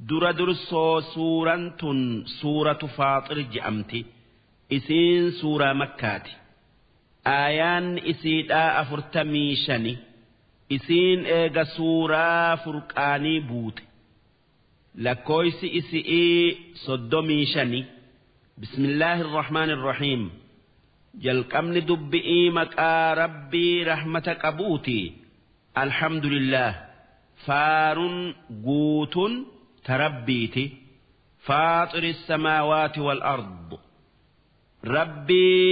Dura dursoo suuraan tun suuratu Faaxir je'amti. Isiin suuraa Makkaati. Aayaan isiidhaa 45. Isiin eega suuraa Furqaanii buute. Lakkooysi isi'ii 35. Bismillaahi irrahmaani irrahiim. Jalqabni dubbi'ii maqaa Rabbii rahmata qabuuti. Alhamdulillaah. Faarun guutun tarabbiiti. Faaxiri samaawaati wal ard. Rabbii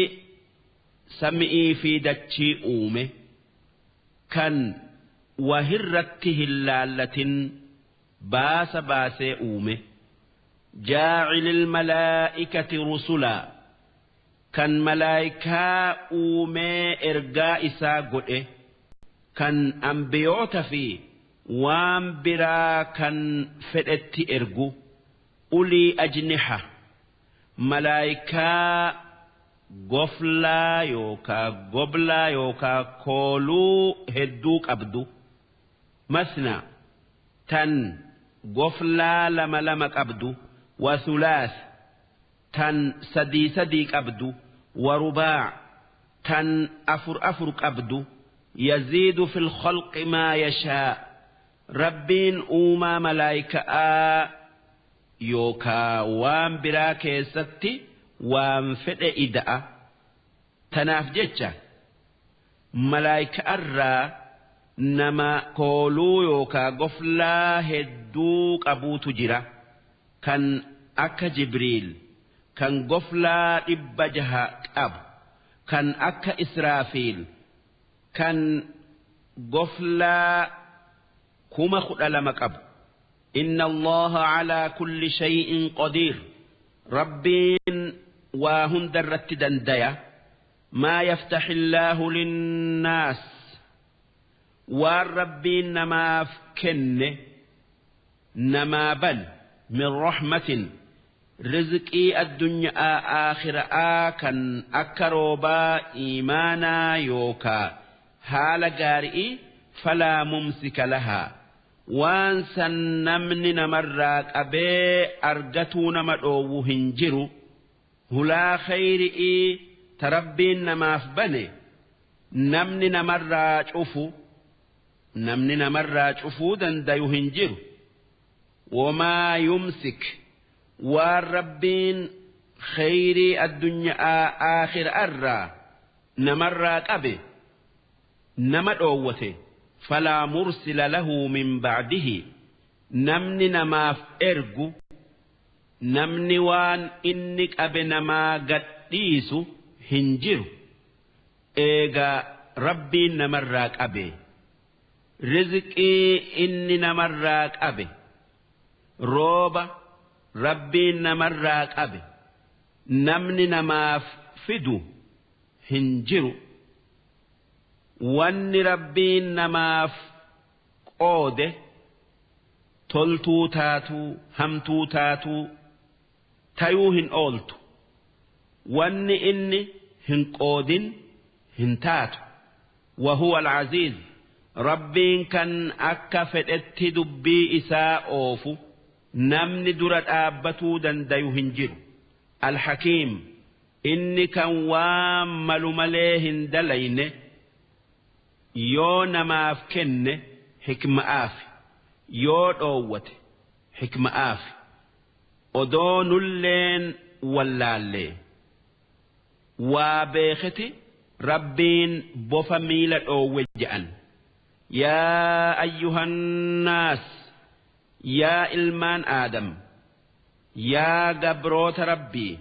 sami'ii fi dachii uume kan wahirratti hin laallatin baasa baasee uume. Jaacilil malaa'ikati rusulaa kan malaayikaa uumee ergaa isaa godhe kan ambiyoota fi waan biraa kan fedhetti ergu. Ulii ajniha malaayikaa goflaa yookaa goblaa yookaa kooluu hedduu qabdu. Masna tan goflaa lama lama qabdu, wa thulath tan sadii sadii qabdu, wa rubaa tan afur afur qabdu. Yaziidu fil khalqi maa yashaa. Rabbiin uumaa malaayikaa yookaa waan biraa keessatti waan fedhe ida'a. Tanaaf jecha malaayikaarraa nama kooluu yookaa goflaa hedduu qabuutu jira, kan akka Jibriil kan goflaa 600 qabu, kan akka Israafiil kan goflaa 12,000 qabu. Inna Allaha calaa kulli shay'in qadiir. Rabbiin waa hunda irratti dandaya. Maa yaftaxi illaahu linnaas, waan Rabbiin namaaf kenne namaa ban, min rahmatin, rizqii addunyaa aakhira'aa kan akka roobaa iimaanaa yookaa haala gaari'ii, falaa mumsika lahaa, waan san namni namarraa qabee argatuu nama dhoowwu hin jiru. Hulaa khayri'ii ta Rabbiin namaaf bane namni namarraa cufu, namni namarraa cufuu dandayu hin jiru. Wamaa yumsik, waan Rabbiin khayrii addunyaa aakhira'arraa namarraa qabe nama dhoowwate, falaa mursila lahu min ba'dihi, namni namaaf ergu, namni waan inni qabe namaa gadhiisu hin jiru. Eega Rabbiin namarraa qabe, rizqii inni namarraa qabe, rooba Rabbiin namarraa qabe, namni namaaf fidu hin jiru. Wanni Rabbiin namaaf qoode toltuu taatuu hamtuu taatuu tayuu hin ooltu. Wanni inni hin qoodin hin taatu. Wahuwa al-aziiz. Rabbiin kan akka fedhetti dubbii isaa oofu, namni dura dhaabbatuu dandayu hin jiru. Alhakiim, inni kan waan malu malee hin dalayne. Yoo namaaf kenne hikma'aaf, yoo dhoowwate hikma'aaf. Odoo nulleen wallaallee waa beeketi Rabbiin bofa miila dhoowwe je'an. Yaa ayyuhannaas, yaa ilmaan Aadam, yaa gabroota Rabbii,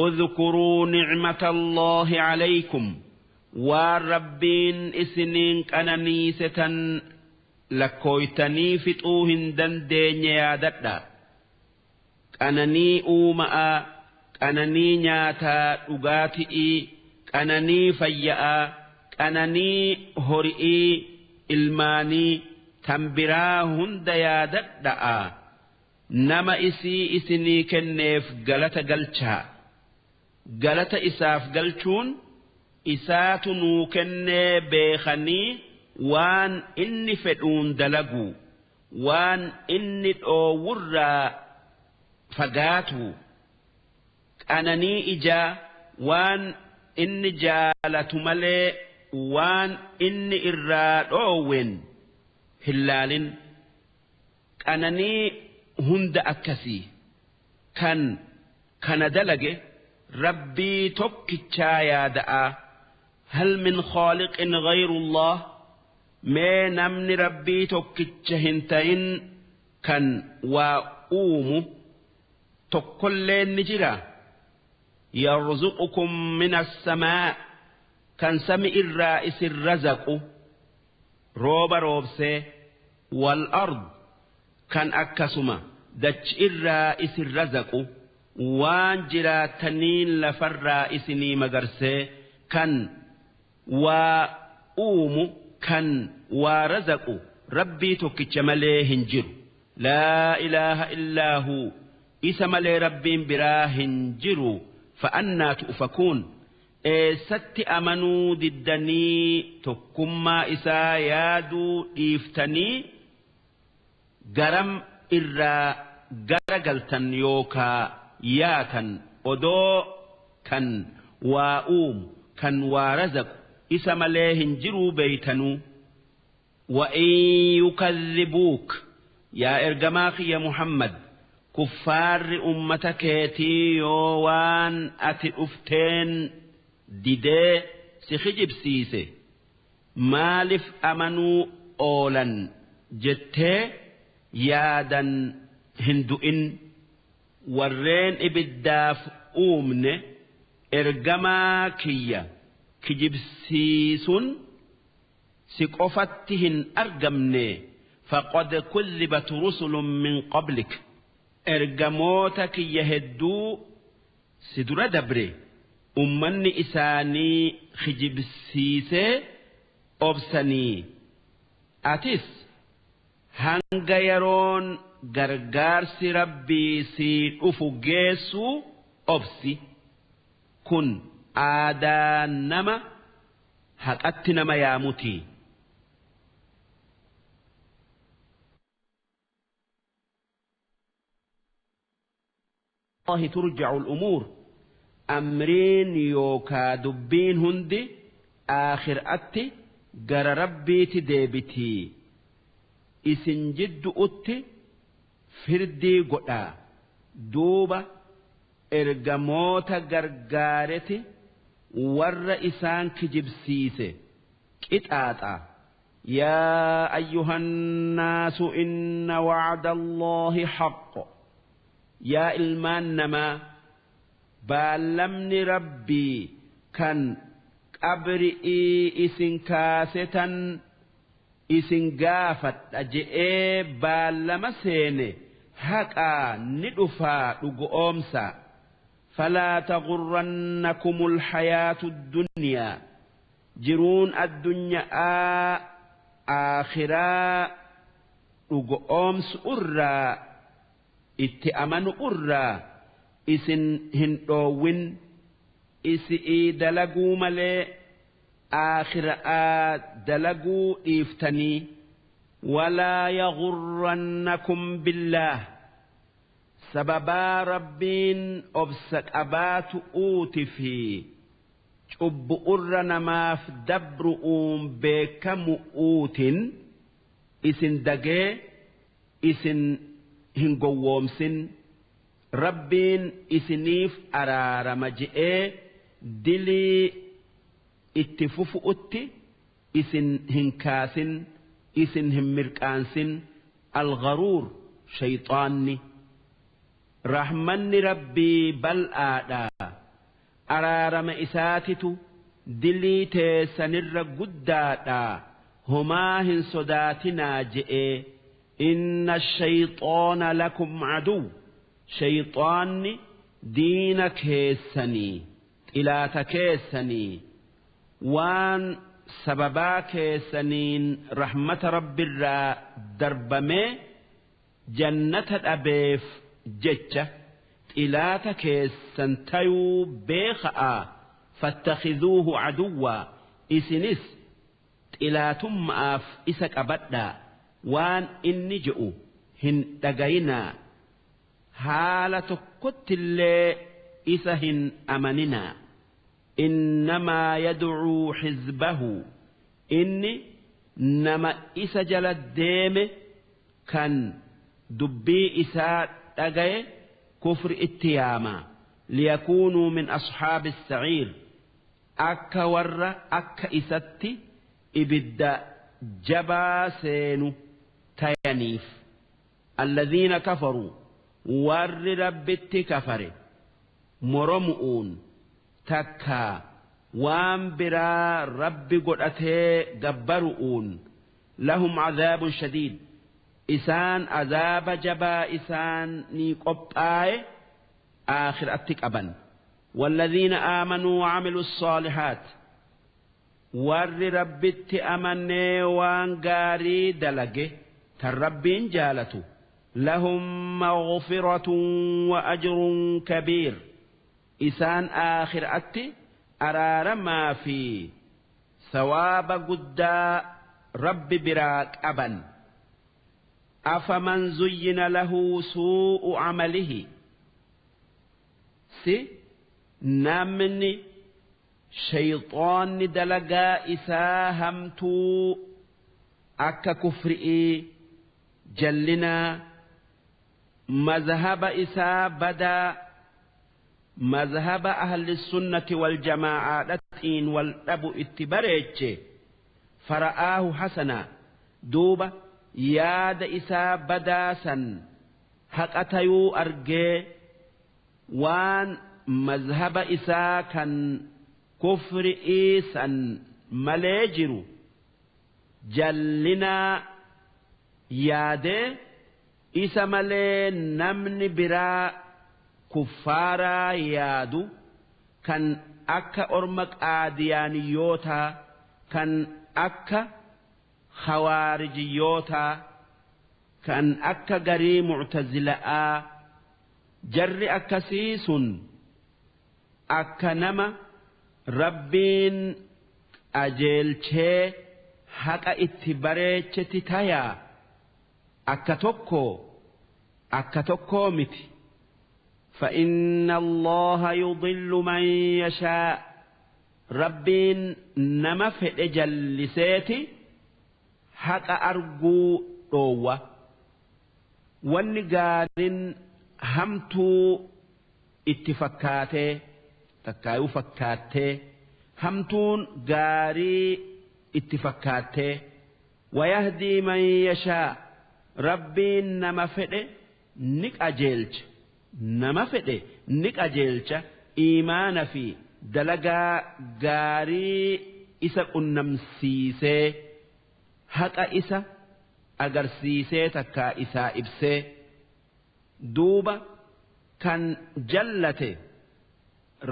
udhkuruu nicmata Allaahi calaykum, waan Rabbiin isiniin qananiise tan lakkooytanii fixuu hin dandeenye yaadadhaa. Qananii uuma'aa, qananii nyaataa dhugaati'ii, qananii fayya'aa, qananii hori'ii, ilmaanii, tan biraa hunda yaadadha'a. Nama isii isinii kenneef galata galchaa. Galata isaaf galchuun isaatu nuu kennee beekanii waan inni fedhuun dalaguu. waan inni dhoowwurraa fagaatu qananii ijaa waan inni jaalatu malee waan inni irraa dhoowwen hin laalin qananii hunda akkasii kan kana dalage rabbii tokkichaa yaada'a. Hal min khaaliqin ghayrullah mee namni rabbii tokkicha hin ta'in kan waa uumu tokkolleen ni jira. Yarzuqukum min as-samaa kan sami irraa isin razaqu rooba roobsee wal ard kan akkasuma dachi irraa isin razaqu waan jiraataniin lafarraa isinii magarsee kan waa uumu kan waa razaqu rabbii tokkicha malee hin jiru. Laa ilaaha illaa hu isa malee rabbiin biraa hin jiru. Fa'annaa tu'fakuun eessatti amanuu diddanii tokkummaa isaa yaaduu dhiiftanii garam irraa garagaltan yookaa yaatan odoo kan waa uumu kan waa razaqu isa malee hin jiruu beeytanuu. Wa in yukadhibuuk yaa ergamaa kiyya Muhammad kuffaarri ummata keetii yoo waan ati dhufteen didee si kijibsiise maaliif amanuu oolan jettee yaadan hin du'in. Warreen ibiddaaf uumne ergamaa kiyya kijibsiisuun si qofatti hin argamne. Faqad kudhibat rusulun min qablik ergamoota kiyya hedduu si dura dabre ummanni isaanii kijibsiisee obsanii atis hanga yeroon gargaarsi rabbii si dhufu geessu obsi. Kun aadaa nama haqatti nama yaamuti. الله ترجع الأمور أمرين يوكا دبين هندي آخر أتي جر ربي تديبتي إسن جد أتي فردي قطع دوبة إرجموتا غرغارتي ور إسان كجبسيسي كتاتا. يا أيها الناس إن وعد الله حق يا إلمان نما بالمني ربي كان قبرئي إسن كاستا إسن قافت أجئي بالما سيني هكا ندفا لقومسا. فلا تغرنكم الحياة الدنيا جرون الدنيا آخرا لقومس أرى itti amanu irraa isin hin dhoowwin isi'ii dalaguu malee aakhiraa dalaguu dhiiftanii. Walaa yaghurrannakum billaah sababaa rabbiin obsa qabaatu uuti fi cubbu'urra namaaf dabru'uun beekamu uutin isin dagee isin hin gowwoomsin. Rabbiin isiniif araarama je'ee dilii itti fufu'utti isin hin kaasin isin hin mirqaansin. Algharuur shayxaanni rahmanni rabbii bal'aadha araarama isaatitu dilii teessanirra guddaadha homaa hin sodaatinaa je'ee. إن الشيطان لكم عدو شيطان دين كيسني إلى تكيسني وان سببا كيسنين رحمة رب الرا دربمي جنة أبيف جتة إلى تكيسن تيو بيخاء فاتخذوه عدوا إسنس إلى تم أف إسك أبدا. Waan inni je'u hin dhagayinaa, haala tokkottillee isa hin amaninaa. Innamaa yad'uu xizbahu, inni nama isa jala deeme kan dubbii isaa dhagaye kufri itti yaama. Liyakuunuu min asxaabi saciir, akka warra akka isatti ibidda jabaa seenu tayaniif. Alladhiina kafaruu, warri Rabbitti kafare moromu'uun takkaa waan biraa Rabbi godhatee gabbaru'uun, lahum cadaabun shadiid, isaan azaaba jabaa isaan ni qophaaye aakhiraatti qaban. والذين آمنوا وعملوا الصالحات، warri Rabbitti amanee waan gaarii dalage tan Rabbiin jaalatu, لهم مغفرة وأجر كبير، isaan aakhiraatti araaramaa fi sawaaba guddaa Rabbi biraa qaban. أفمن زين له سوء عمله، si namni shayxaanni dalagaa isaa hamtuu akka kufri'ii, jallinaa, mazhaba isaa badaa, mazhaba ahli sunnati wal jamaa'aadhatiin wal dhabu itti bareeche, فرآه حسنا، duuba yaada isaa badaa san haqa tayuu argee waan mazhaba isaa kan kufri'ii san malee jiru jallinaa yaadee isa malee namni biraa kuffaaraa yaadu, kan akka orma Qaadiyaaniyootaa, kan akka Khawaarijiyootaa, kan akka garii Muctazila'aa, jarri akkasii sun akka nama Rabbiin qajeelchee haqa itti bareecheti tayaa? Akka tokko, akka tokkoo miti. فإن الله يضل من يشاء، Rabbiin nama fedhe jalliseeti haqa arguu dhoowwa. Wanni gaariin hamtuu itti fakkaatee takkaayuu fakkaattee, hamtuun gaarii itti fakkaattee. ويهدي من يشاء، Rabbiin nama fedhe ni qajeelcha, nama fedhe ni qajeelcha, iimaana fi dalagaa gaarii isa qunnamsiisee, haqa isa agarsiisee takkaa isaa ibsee. Duuba kan jallate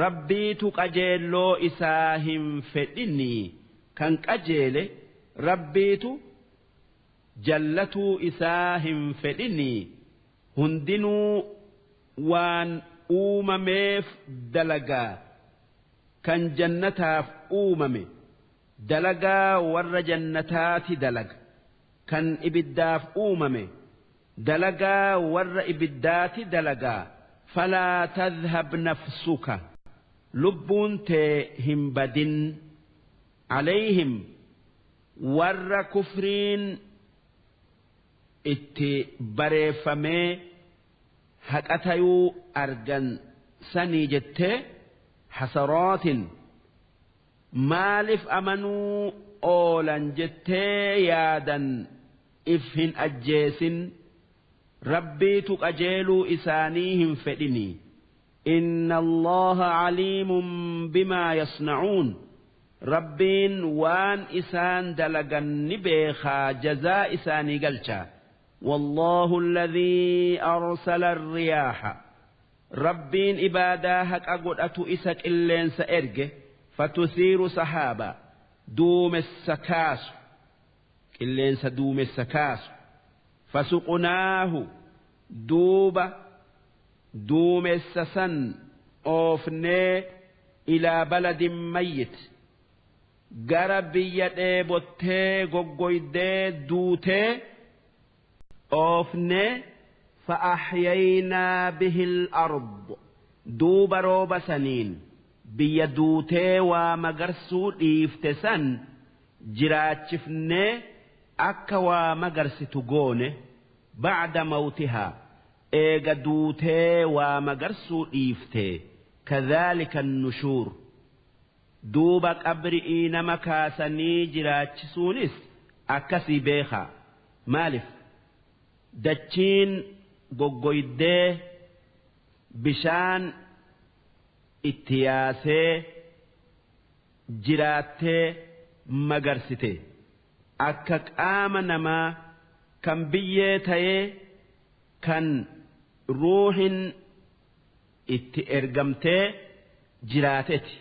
Rabbiitu qajeelloo isaa hin fedhinii, kan qajeele Rabbiitu jallatuu isaa hin fedhinii. Hundinuu waan uumameef dalagaa. Kan jannataaf uumame dalagaa warra jannataati dalaga, kan ibiddaaf uumame dalagaa warra ibiddaati dalagaa. فلا تذهب نفسك، lubbuun tee hin badin، عليهم، warra kufriin itti bareeffamee haqa tayuu argan sanii jettee, حسرات، maaliif amanuu oolan jettee yaadan if hin ajjeesin. Rabbiitu qajeeluu isaanii hin fedhinii. إن الله عليم بما يصنعون، Rabbiin waan isaan dalagan ni beekaa, jazaa isaanii galcha. والله الذي أرسل الرياح، Rabbiin ibaadaa haqa godhatu isa qilleensa erge، فتثير سحابا، duumessa kaasu, qilleensa duumessa kaasu. فسقناه، duuba duumessa san oofnee، إلى بلد ميت، gara biyya dheebottee goggoydee duutee. Oofnee fa'axyaynaa bihi al-ard duuba rooba saniin biyya duutee waa magarsuu dhiifte san jiraachifnee akka waa magarsitu goone bacda mawtihaa eega duutee waa magarsuu dhiifte kadhaalika nushuur duuba qabri'ii nama kaasanii jiraachisuunis akkasii beekaa maalif dachiin goggoydee bishaan itti yaasee jiraattee magarsite akka qaama namaa kan biyyee ta'ee kan ruuhin itti ergamtee jiraateti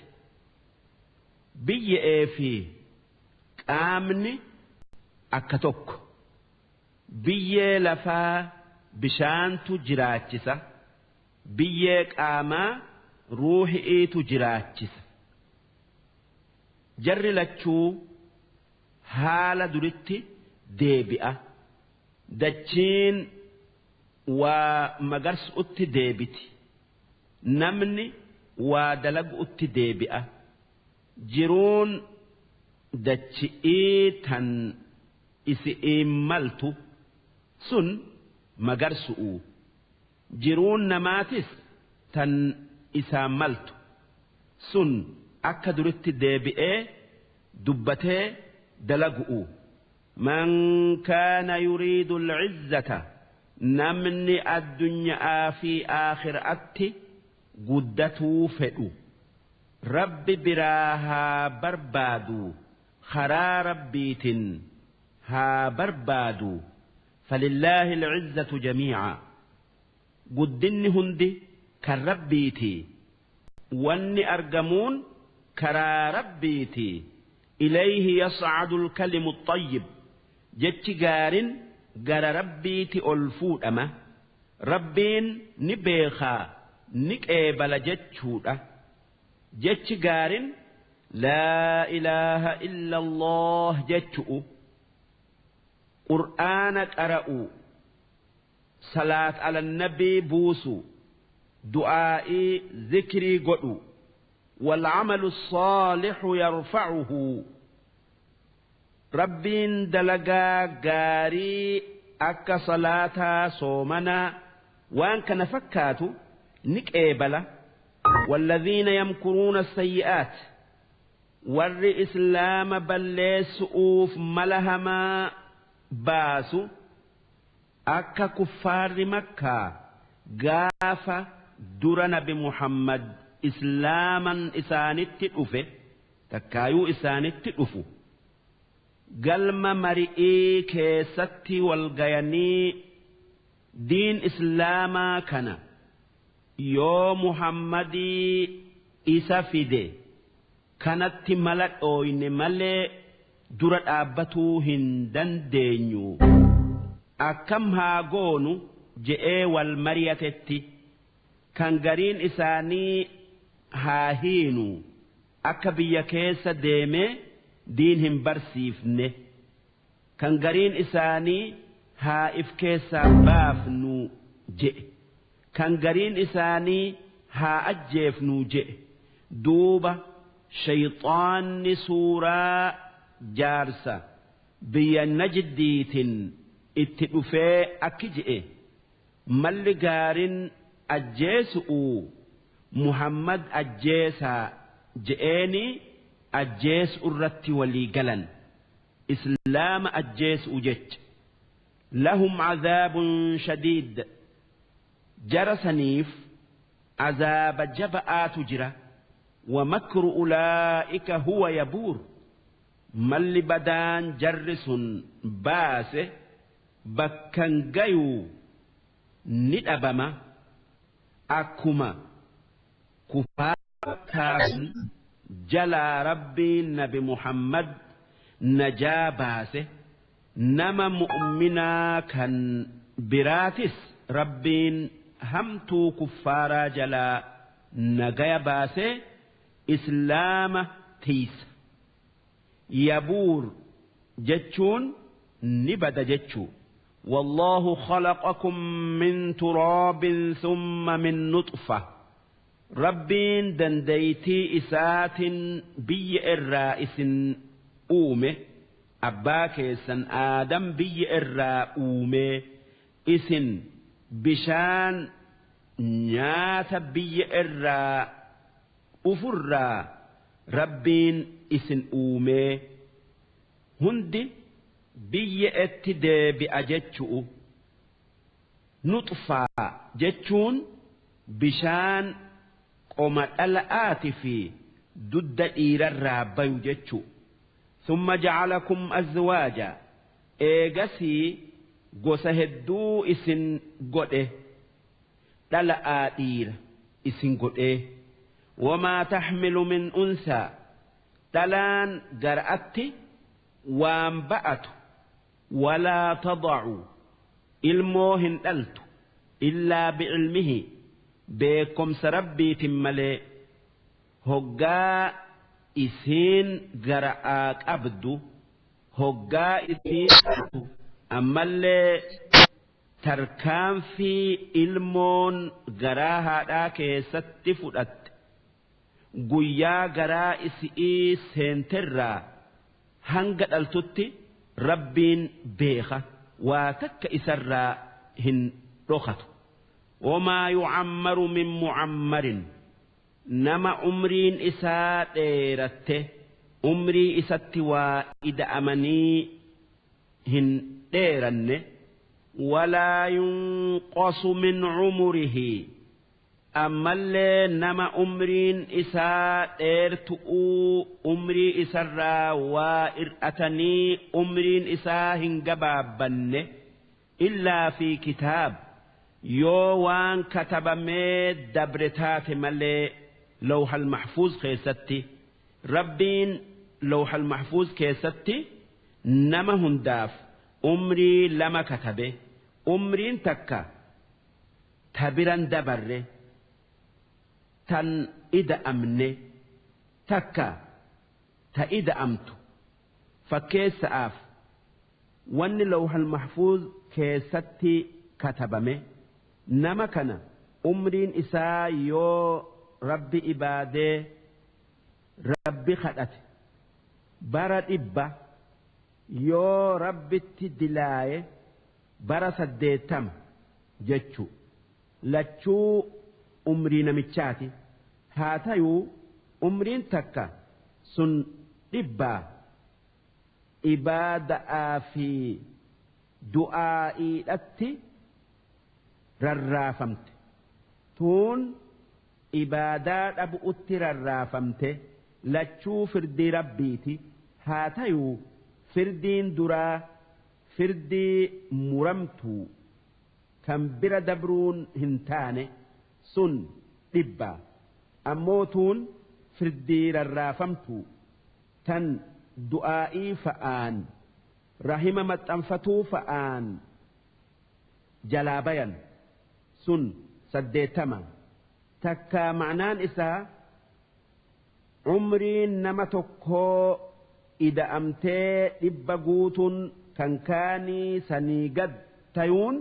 biyyee fi qaamni akka tokko biyyee lafaa bishaantu jiraachisa biyyee qaamaa ruuhiitu jiraachisa jarri lachuu haala duritti deebi'a dachiin waa magarsuutti deebiti namni waa dalaguutti deebi'a jiruun dachi'ii tan isi'ii maltu sun magarsu'u jiruun namaatis tan isaa maltu sun akka duritti deebi'ee dubbatee dalagu'u man kaana yuriidu al'izzata namni addunyaa fi aakhiraatti guddatuu fedhu rabbi biraa haa barbaadu karaa rabbiitin haa barbaadu falillaahi al'izzatu jamiica guddinni hundi kan rabbiiti wanni argamuun karaa rabbiiti ilayhi yas'adu alkalimu الطيب jechi gaarin gara rabbiiti ol fuudhama rabbiin ni beekaa ni qeebala jechuudha jechi gaarin laa ilaaha illa allah jechu'u qur'aana qara'u salaat ala nabii buusu du'aa'ii zikrii godhu والعمل الصالح يرفعه ربين دلقا قاري أكا صلاة صومنا وان كان فكاتو نكئبلا والذين يمكرون السيئات ور إسلام بلسؤوف ملهما باسو أكا كفار مكة قافة درنا بمحمد إسلاما إسانت أفه تكايو إسانت أفو galma mari'ii keessatti walgayanii diin islaamaa kana yoo Muhammadii isa fide kanatti mala dhooyne malee dura dhaabbatuu hin dandeenyu akkam haa goonu je'ee wal mari'atetti kan gariin isaanii haa hiinu akka biyya keessa deemee diin hin barsiifne kan gariin isaanii haa if keessaa baafnu je'e kan gariin isaanii haa ajjeefnu je'e duuba shayxaanni suuraa jaarsa biyya najdiitin itti dhufee akki je'e malli gaarin ajjeesu'u Muhammad ajjeesaa je'eeni ajjeesu irratti walii galan islaama ajjeesu jecha lahum cadaabun shadiid jara saniif azaaba jaba'aatu jira wa makru ulaa'ika huwa yabuur malli badaan jarri sun baase bakkan gayuu ni dhabama akkuma kufaa jalaa rabbiin nabi Muhammad najaa baase nama mu'minaa kan biraatis rabbiin hamtuu kuffaaraa jalaa nagaya baase islaama tiisa yabuur jechuun ni bada jechuu. والله خلقكم من تراب ثم من نطفة ربين دنديتي إسات بي الرائس أومه أباكيسا آدم بي الرأومه إسن بشان نيات بي الراء أفرا ربين إسن أومه هندي بي اتدي بأجتشؤ نطفة جتشون بشان قوم الآت في ضد إير الرابي جتشو ثم جعلكم أزواجا إيغسي gosa hedduu isin godhe dhala'aa dhiira isin godhe wamaa taxmilu min unsaa dhalaan gar'atti waan ba'atu walaa tadacu ilmoo hin dhaltu illaa bicilmihi beekomsa rabbiitin malee hoggaa isiin gara'aa qabdu hoggaa isiin ammallee tarkaanfii ilmoon garaa haadhaa keessatti fudhatte guyyaa garaa isi'ii seenterraa hanga dhaltutti rabbiin beeka waa takka isarraa hin dhokatu. Wamaa yucammaru min mucammarin nama umriin isaa dheeratte umrii isatti waa ida'amanii hin dheeranne walaa yunqasu min cumurihi ammallee nama umriin isaa dheertu'uu umrii isarraa waa ir'atanii umriin isaa hin gabaabbanne illaa fi kitaab yoo waan katabamee dabre taate malee lawhal mahfuuz keessatti rabbiin lawhal mahfuuz keessatti nama hundaaf umrii lama katabe umriin takka tabiran dabarre tan ida'amne takka ta ida'amtu fakkeessa'aaf wanni lawhal mahfuuz keessatti katabame nama kana umriin isaa yoo rabbi ibaadee rabbi kadhate bara 100 yoo rabbitti dilaaye bara 80 jechuu lachuu umrii namichaati haa tayuu umriin takka sun 100 ibaada'aa fi du'aa'iidhatti rarraafamte tuun ibaadaa dhabu'utti rarraafamte lachuu firdii rabbiiti haa tayuu firdiin duraa firdii muramtuu kan bira dabruun hin taane sun 100 ammoo tuun firdii rarraafamtuu tan du'aa'ii fa'aan rahima maxxanfatuu fa'aan jalaa bayan sun 80 takka ma'naan isaa umriin nama tokkoo ida'amtee 100 guutuun kan kaanii sanii gad tayuun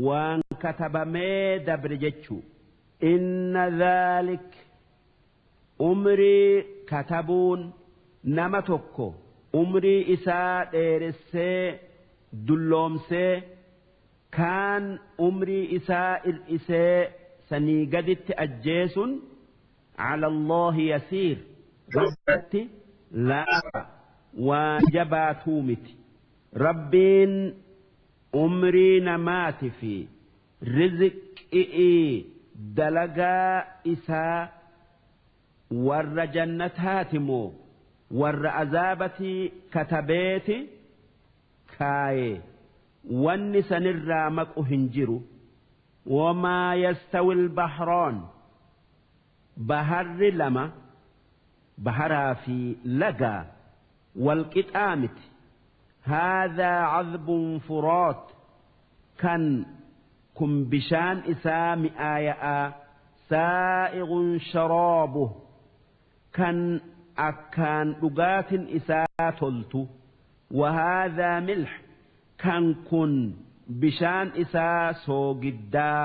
waan katabamee dabre jechuu inna dhaalik umrii katabuun nama tokko umrii isaa dheeressee dulloomsee kaan umrii isaa ir'isee sanii gaditti ajjeesun ala Allahi yasiir rabbitti laafa waan jabaatuu miti rabbiin umrii namaati fi rizqi'ii dalagaa isaa warra jannataati moo warra azaabatii katabeeti kaaye wanni sanirraa maqu hin jiru. Wamaa yastawi albahraan baharri lama baharaa fi lagaa walqixaa miti. Haadhaa cadbun furaat kan kun bishaan isaa mi'aaya'aa saa'igun sharaabuh kan akkaan dhugaatin isaa toltu. Wahaadhaa milx Kan kun bishaan isaa soogiddaa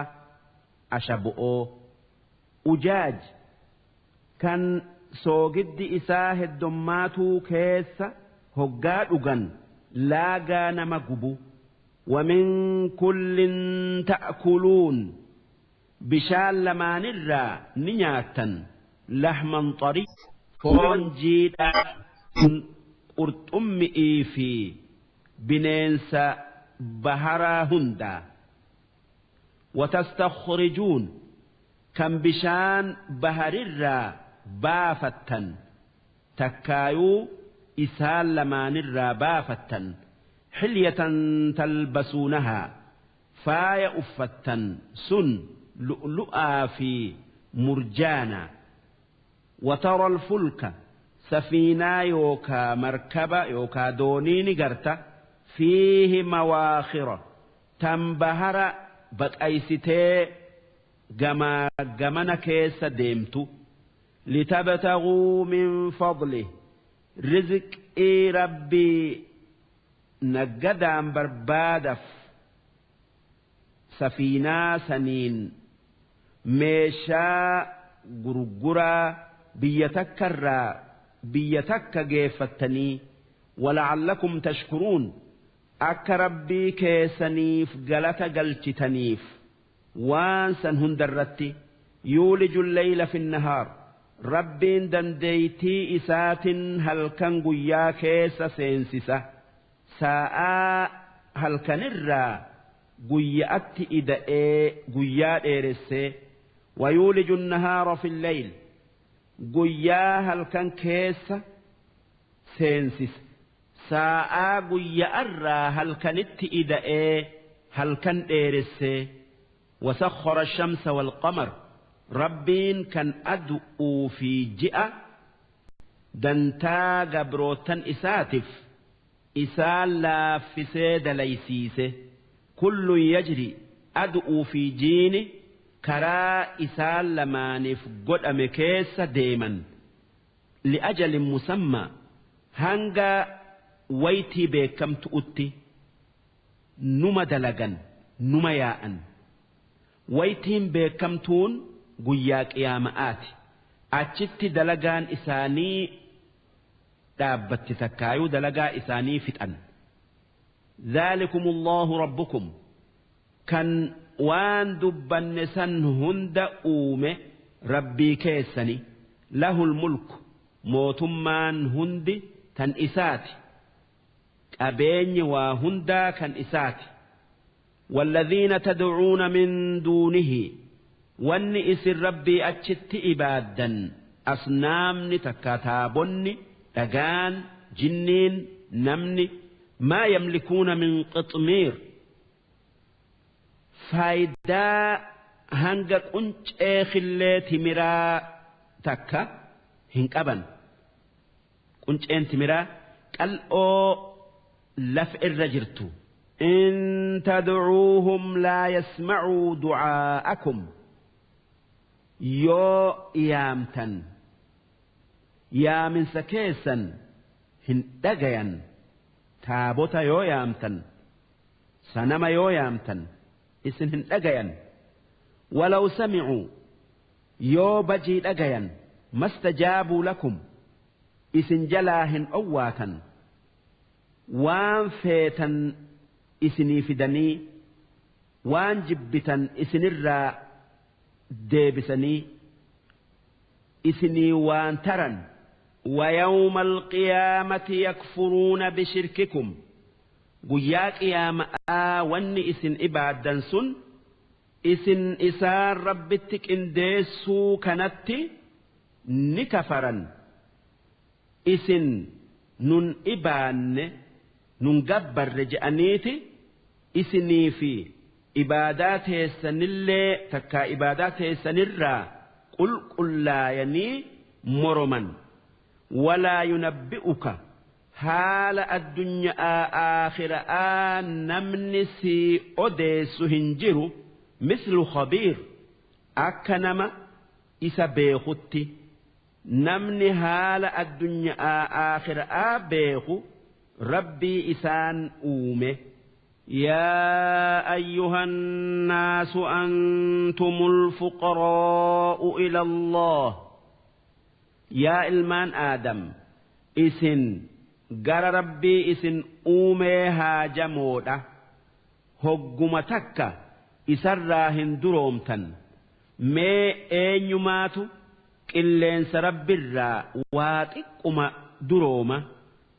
ashabo'oo. Ujaaj kan soogiddi isaa heddommaatuu keessa hoggaa dhugan laagaa nama gubu. Wamin kullin ta'kuluun bishaan lamaanirraa ni nyaattan. Lahman xarii foon jiidhaa qurxummi'ii fi bineensa baharaa hundaa. Watastakhrijuun kan bishaan baharirraa baafattan takkaayuu isaan lamaanirraa baafattan. Xilyatan talbasuunahaa faaya uffattan sun lu'lu'aa fi murjaana. Watara alfulka safiinaa yookaa markaba yookaa doonii ni garta. Fiihi mawaakhira tan bahara baqaysitee gamaa gamana keessa deemtu. Litabtaguu min fadlih rizqii rabbii naggadaan barbaadaf safiinaa saniin meeshaa gurguraa biyya takkarraa biyya takka geeffattanii. Wala'allakum tashkuruun akka rabbii keessaniif galata galchitaniif waan san hundarratti. Yuuliju leyla fi nahaar rabbiin dandeeytii isaatin halkan guyyaa keessa seensisa. Saa'aa halkanirraa guyyaatti ida'ee guyyaa dheeressee. Wayuuliju nahaara fi leyl guyyaa halkan keessa seensisa. Saa'aa guyyaarraa halkanitti ida'ee halkan dheeressee. Wasakhara ash-shamsa wal-qamar rabbiin kan adu'uu fi ji'a dantaa gabrootan isaatiif isaan laaffisee dalaysiise. Kullun yajri adu'uu fi jiini karaa isaan lamaaniif godhame keessa deeman. Li'ajalin musammaa hanga waytii beekamtu'utti numa dalagan numa yaa'an. Waytiin beekamtuun guyyaa qiyaama'aati. Achitti dalagaan isaanii dhaabbatti takkaayuu dalagaa isaanii fixan. Dhaalikumullahu rabbukum kan waan dubbanne san hunda uume rabbii keessani. Lahul mulku mootummaan hundi tan isaati. Qabeenyi waa hundaa kan isaati. Walladhiina tad'uuna min duunihi wanni isin rabbii achitti ibaaddan asnaamni takka taabonni dhagaan jinniin namni maa yamlikuuna min qixmiir faayidaa hanga quncee khillee timiraa takka hin qaban. Qunceen timiraa qal'oo lafa irra jirtu. In tad'uuhum laa yasma'uu du'aa'akum yoo yaamtan yaaminsa keessan hin dhagayan. Taabota yoo yaamtan sanama yoo yaamtan isin hin dhagayan. Walaw sami'uu yoo bajii dhagayan mastajaabuu lakum isin jalaa hin owwaatan. Waan feetan isinii fidanii waan jibbitan isinirraa deebisanii isinii waan taran. ويوم القيامة يكفرون بشرككم guyyaa qiyaama'aa wanni isin ibaaddan sun isin isaan rabbitti qindeessuu kanatti ni kafaran. Isin nun ibaanne nun gabbarre je'aniiti isinii fi ibaadaa teessanillee takkaa ibaadaa teessanirraa qulqullaayanii moroman. Walaa yunabbi'uka haala addunyaa aakhiraa namni si odeessu hin jiru mislu khabiir akka nama isa beekutti. Namni haala addunyaa aakhiraa beeku rabbii isaan uume. يا أيها الناس أنتم الفقراء إلى الله يا إلمان آدم إسن جر ربي إسن أومي هاجمودا هجمتك إسراهن درومتا ما أين qilleensa rabbirraa waa xiqquma durooma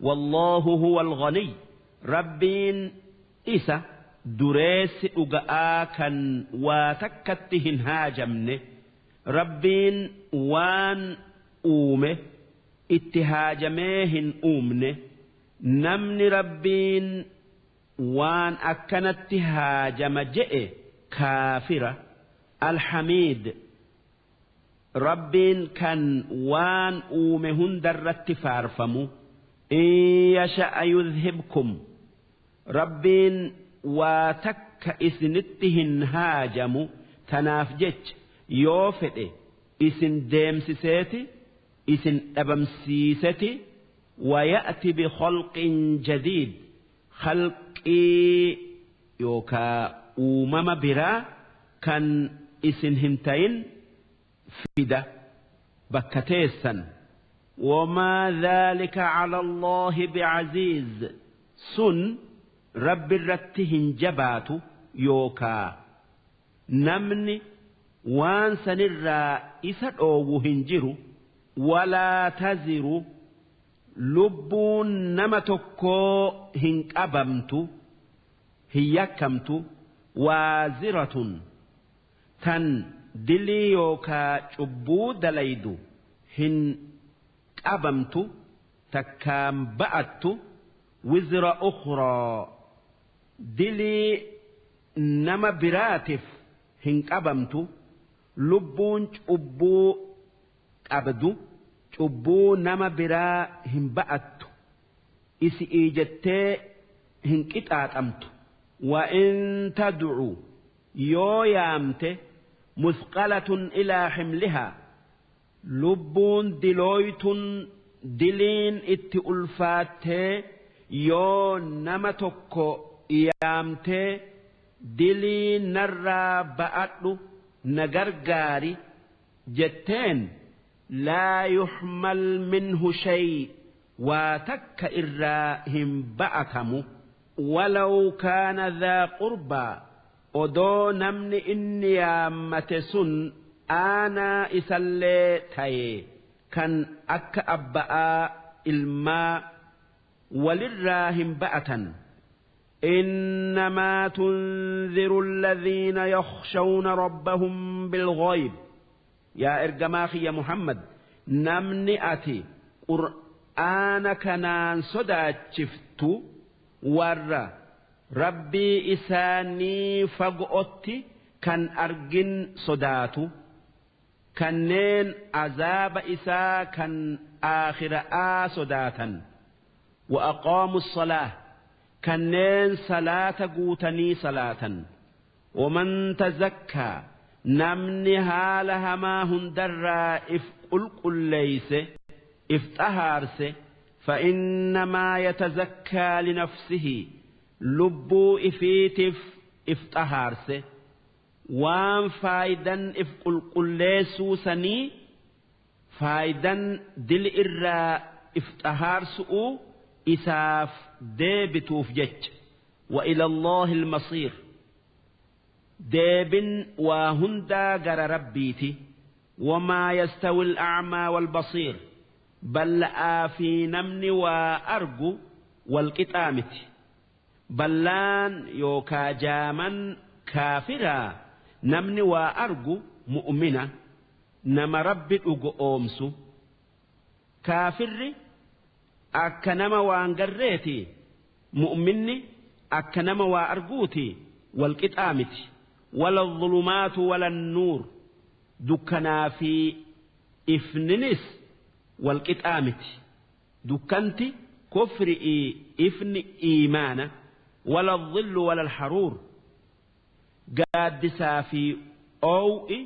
wallaahu huwa alghaniy rabbiin isa dureessi dhuga'aa kan waa takkatti hin haajamne rabbiin waan uume itti haajamee hin uumne namni rabbiin waan akkanatti haajama je'e kaafira alhamiid Rabbiin kan waan uume hundarratti faarfamu in yasha'a yudhibkum Rabbiin waa takka isinitti hin haajamu tanaaf jecha yoo fedhe isin deemsiseeti isin dhabamsiiseti waya'ti bikhalqin jadiid khalqii yookaa uumama biraa kan isin hin ta'in fida bakka teessan wamaa dhaalika cala allaahi bicaziiz sun rabbi irratti hin jabaatu yookaa namni waan sanirraa isa dhoowwu hin jiru walaa taziru lubbuun nama tokkoo hin qabamtu hin yakkamtu waaziratun tan dilii yookaa cubbuu dalaydu hin qabamtu takkaan ba'attu wizra ukhraa dilii nama biraatiif hin qabamtu lubbuun cubbuu qabdu cubbuu nama biraa hin ba'attu isi'ii jettee hin qixaaxamtu wa in tad'u yoo yaamte مثقلة إلى حملها لبون دلويتون دلين اتئلفات يو نمتك يامت دلي نرى بأتلو نغرغاري جتين لا يحمل منه شيء واتك إراهم بأتمو ولو كان ذا قربى odoo namni inni yaammate sun aanaa isallee ta'e kan akka abba'aa ilmaa walirraa hin ba'atan. إنما تنذر الذين يخشون ربهم بالغيب يا إرجماخي يا محمد namni ati qur'aana kanaan sodaachiftu warra Rabbii isaanii fagootti kan argin sodaatu kanneen azaaba isaa kan aakhiraa sodaatan wa aqaamu salaah kanneen salaata guutanii salaatan waman tazakkaa namni haala hamaa hundarraa if qulqulleeyse if xahaarse fa innamaa yatazakkaa linafsihi lubbuu ifiitiif if xahaarse waan faayidan if qulqulleessuu sanii faayidan dil irraa if xahaarsu'u isaaf deebituuf jecha wa ila Allaahi al-masiir deebin waa hundaa gara rabbiiti wamaa yastawi al-a'maa wal-basiir bal'aa fi namni waa argu wal qixaa miti ballaan yookaa jaaman kaafiraa namni waa argu mu'mina nama rabbi dhugo oomsu kaafirri akka nama waan garreeti mu'minni akka nama waa arguuti wal qixaa miti wala dhulumaatu wala nuur dukkanaa fi ifninis wal qixaa miti dukkanti kufrii ifni iimaana wala dhillu wala alharuur gaaddisaa fi oo'i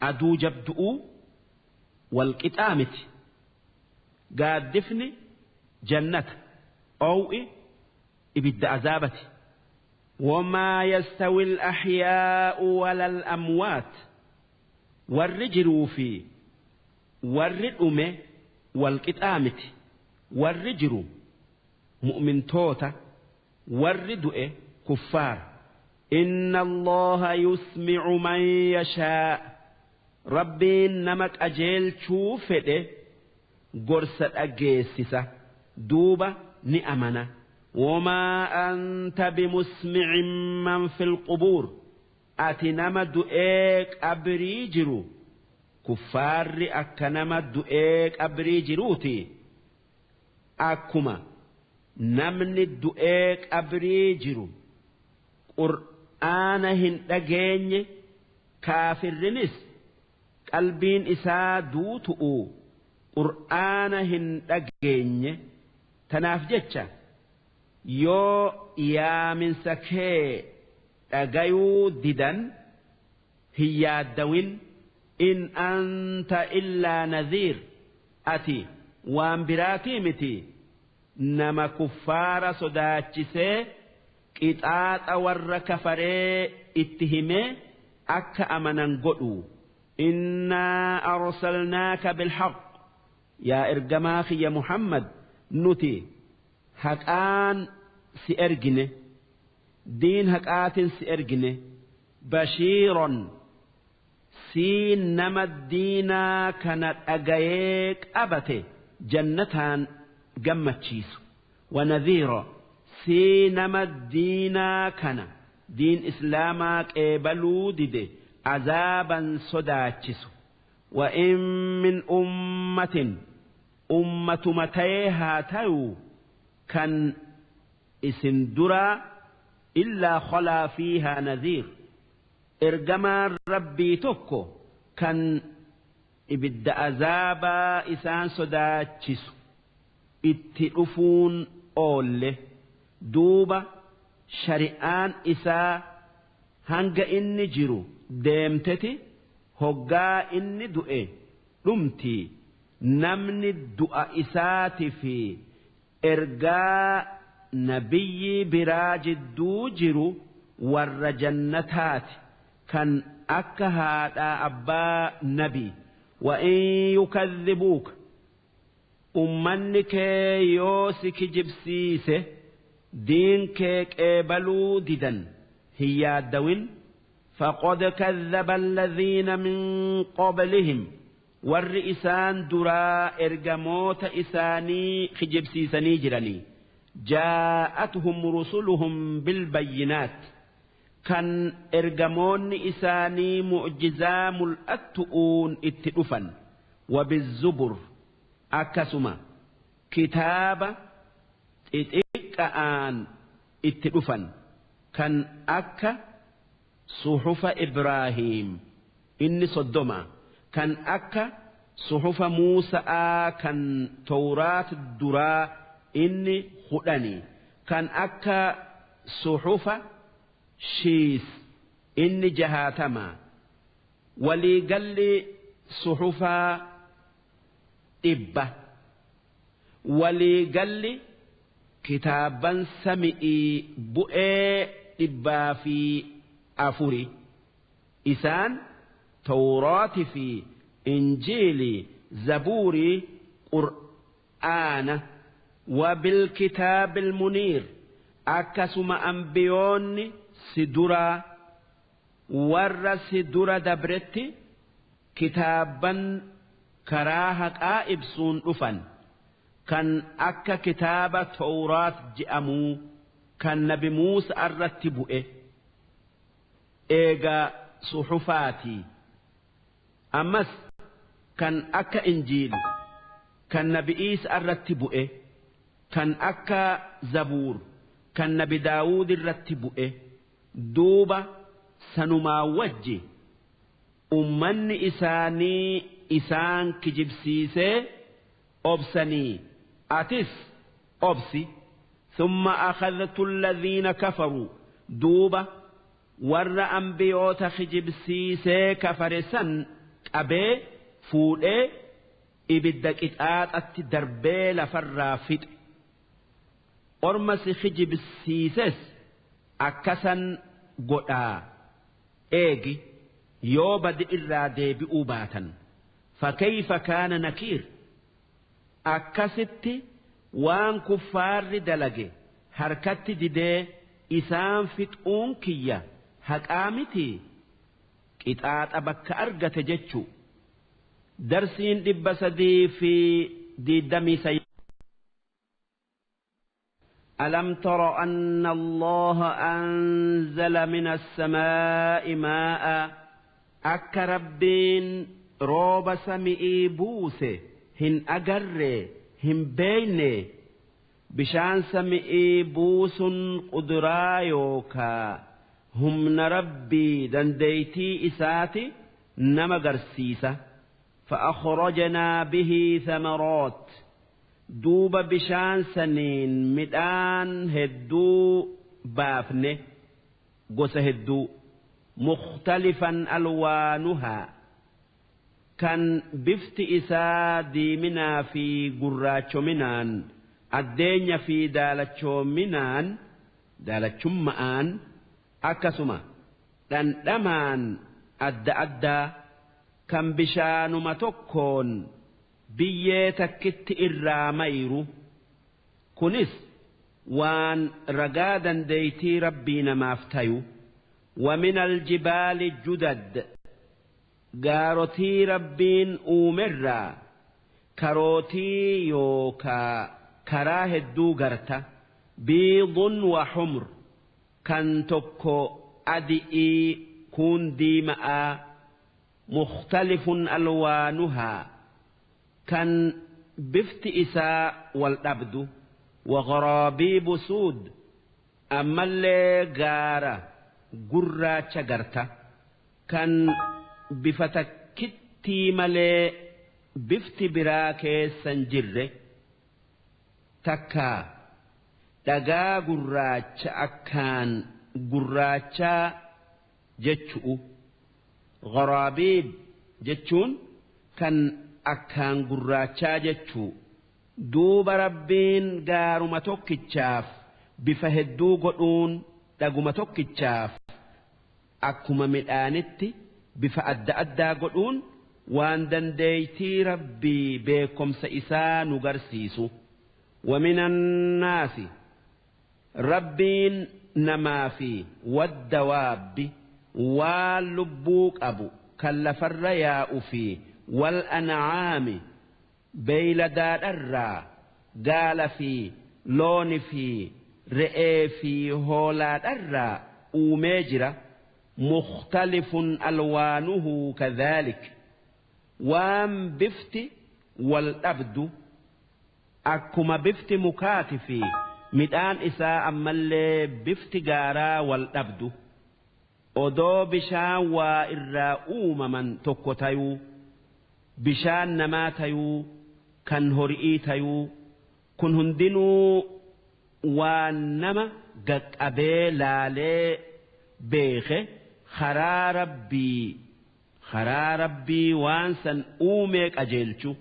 aduu jabdu'uu wal qixaa miti gaaddifni jannata oo'i Ibidda azaabati. Wamaa yastawi al-ahyaa'u walal amwaat, warri jiruu fi warri dhume wal qixaa miti. Warri jiru mu'mintoota, warri du'e kuffaara. Inna Allaha yusmi'u man yashaa, Rabbiin nama qajeelchuu fedhe gorsa dhageessisa, duuba ni amana. Wamaa anta bimusmi'in man fil qubuur, ati nama du'ee qabrii jiru, kuffaarri akka nama du'ee qabrii jiruuti. Akkuma namni du'ee qabrii jiru qur'aana hin dhageenye, kaafirrinis qalbiin isaa duutu'u qur'aana hin dhageenye. Tanaaf jecha yoo yaaminsa kee dhagayuu didan hin yaaddawin. In anta illaa nadhiir, ati waan biraatii miti nama kuffaara sodaachisee qixaaxa warra kafaree itti himee akka amanan godhu. Innaa arsalnaaka bilhaq, yaa ergamaa kiyya Muhammad, nuti haqaan si ergine, diin haqaatin si ergine. Bashiiron, sii nama diinaa kana dhagayee qabate jannataan gammachiisu. Wanadhiira, sii nama diinaa kana diin islaamaa qeebaluu dide azaaban sodaachisu. Wa in min ummatin, ummatuma ta'ee haa ta'uu kan isin duraa, illaa khalaa fiihaa nadhiir, ergamaan Rabbii tokko kan ibidda azaabaa isaan sodaachisu itti dhufuun oolle. Duuba shari'aan isaa hanga inni jiru deemteti, hoggaa inni du'e dhumti. Namni du'a isaati fi ergaa nabiyyi biraa jidduu jiru warra jannataati, kan akka haadhaa abbaa nabi. Wa in yukadhibuuka, ummanni kee yoo si kijibsiise, diin kee qeebaluu didan, hin yaaddawin. Faqad kadhaba alladhiina min qablihim, warri isaan duraa ergamoota isaanii kijibsiisanii jiranii. Jaa'atuhum rusuluhum bilbayyinaat, kan ergamoonni isaanii mu'jizaa mul'attu'uun itti dhufan. Wabizzubur, akkasuma kitaaba xixiqqa'aan itti dhufan, kan akka suhufa Ibraahiim inni 30, kan akka suhufa Muusa'aa kan Tawraat duraa inni 10, kan akka suhufa Shiis inni 60. Waliigalli suhufaa 100. Waliigalli kitaaban sami'ii bu'ee 104. Isaan Tawraati fi Injiilii, Zabuurii, Qur'aana. Wabilkitaabil muniir, akkasuma ambiyoonni si duraa warra si dura dabretti kitaaban karaa haqaa ibsuun dhufan, kan akka kitaaba Tawraat je'amuu kan nabi Muusaa irratti bu'e eega suxufaatii. Ammas kan akka Injiili kan nabi Iisaa irratti bu'e, kan akka Zabuur kan nabi Daawud irratti bu'e. Duuba sanumaa wajji ummanni isaanii isaan kijibsiisee obsanii, atis obsi. Thumma akhadhtu alladhiina kafaruu, duuba warra ambiyoota kijibsiisee kafare san qabee fuudhee ibidda qixaaxatti darbee lafarraa fixe. Orma si kijibsiises akkasan godhaa eegi yoo badi irraa deebi'uu baatan. Fakayfa kaana nakiir, akkasitti waan kuffaarri dalage harkatti didee isaan fixuun kiyya haqaa miti, qixaaxa bakka argate jechu. Darsiin 323. ألم تر أن الله أنزل من السماء ماء، akka Rabbiin rooba sami'ii buuse hin agarre, hin beeyne? Bishaan sami'ii buusun quduraa yookaa humna Rabbii, dandeeytii isaati nama garsiisa. فأخرجنا به ثمرات، duuba bishaan saniin midhaan hedduu baafne, gosa hedduu. مختلفا ألوانها، kan bifti isaa diiminaa fi gurraachominaan, addeenya fi daalachoominaan, daalachummaan, akkasuma dhandhamaan adda addaa, kan bishaanuma tokkoon biyyee takkitti irraa mayru. Kunis waan ragaa dandeeytii Rabbii namaaf tayu. ومن الجبال جدد، gaarotii Rabbiin uumerraa karootii yookaa karaa hedduu garta. بيض وحمر، kan tokko adi'ii kun diima'aa. مختلف ألوانها، kan bifti isaa wal dhabdu. وغرابيب سود، ammallee gaara gurraacha garta, kan bifa takkittii malee bifti biraa keessan jirre. Takkaa dhagaa gurraacha akkaan gurraachaa jechu'u. غرابيب jechuun kan akkaan gurraachaa jechuu. Duuba Rabbiin gaaruma tokkichaaf bifa hedduu godhuun, dhaguma tokkichaaf akkuma midhaanitti bifa adda addaa godhuun, waan dandeeytii Rabbii, beekomsa isaa nu garsiisu. ومن الناس، Rabbiin namaa fi والدواب، waan lubbuu qabu kan lafarra yaa'u, fi والأنعام، beeyladaadharraa gaala fi looni fi re'ee fi hoolaadharraa uumee jira. مختلف ألوانه كذلك، waan bifti wal dhabdu, akkuma bifti mukaati fi midhaan isaa, ammallee bifti gaaraa wal dhabdu, odoo bishaan waa irraa uumaman tokko tayuu, bishaan namaa tayuu, kan hori'ii tayuu. Kun hundinuu waan nama gaqqabee laalee beeke karaa Rabbii waan san uumee qajeelchu.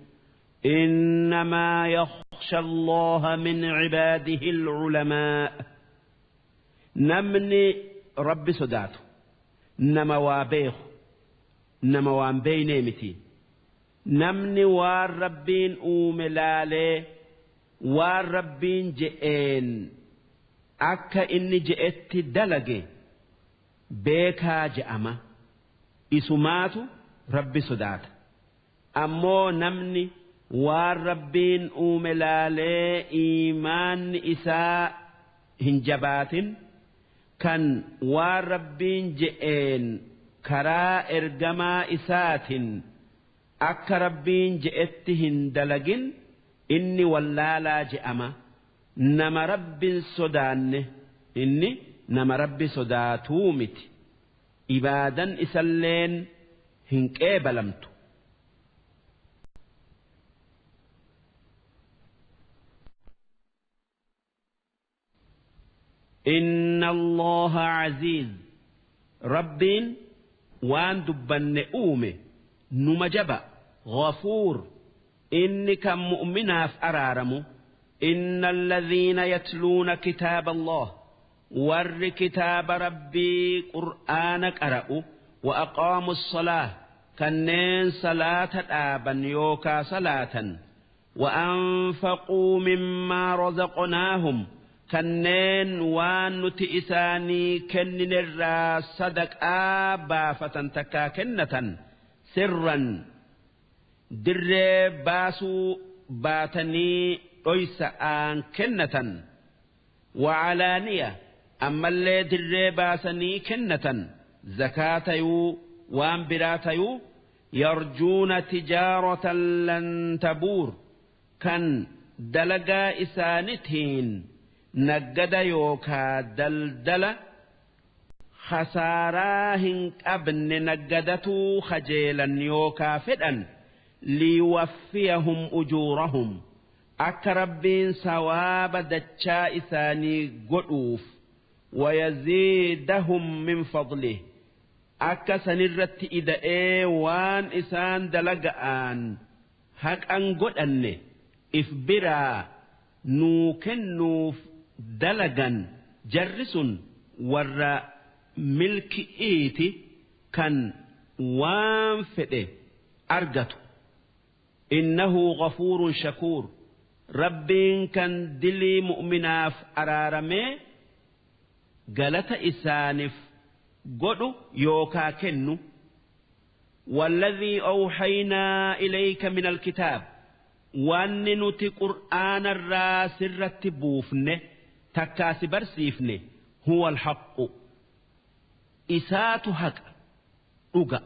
إنما يخشى الله من عباده العلماء، namni Rabbi sodaatu nama waa beeku, nama waan beeynee miti. Namni waan Rabbiin uume laalee waan Rabbiin je'een akka inni je'etti dalage beekaa je'ama, isumaatu Rabbi sodaata. Ammoo namni waan Rabbiin uume laalee iimaanni isaa hin jabaatin, kan waan Rabbiin je'een karaa ergamaa isaatiin akka Rabbiin je'etti hin dalagin, inni wallaalaa je'ama. Nama Rabbin sodaanne, inni nama Rabbi sodaatuu miti, ibaadan isalleen hin qeebalamtu. إن الله عزيز، Rabbiin waan dubbanne uume numa jaba. غفور، inni kan mu'minaaf araaramu. إن الذين يتلون كتاب الله ور كتاب ربي قرآن قرأوا وأقاموا الصلاة كنين صلاة آبا يوكا صلاة وأنفقوا مما رزقناهم كنين وان نتئساني كنن الرا صدق آبا فتنتكا كنة سرا در باسو باتني أيسان كنة وعلانية أما اللي در باسني كنة زكاة يو وان برات يو يرجون تجارة لن تبور كان دلقا إسانتين نجد يوكا دلدل خساراهن أبن نجدتو خجيلا يوكا فدأ ليوفيهم أجورهم أكربين سواب دتشا إساني قلوف ويزيدهم من فضله أكسنرت إذا إيوان إسان دلقان هك أنقل أني إفبرا نوكنوف دلقا جرس ور ملك إيتي كان وانفئ أرقته إنه غفور شكور ربين كان دلي مؤمناف أرارمي قالت إسانف قدو يوكا كنو والذي أوحينا إليك من الكتاب وأن نتي قرآن الراسرة بوفن تكاس برسيفن هو الحق إسات حق أقا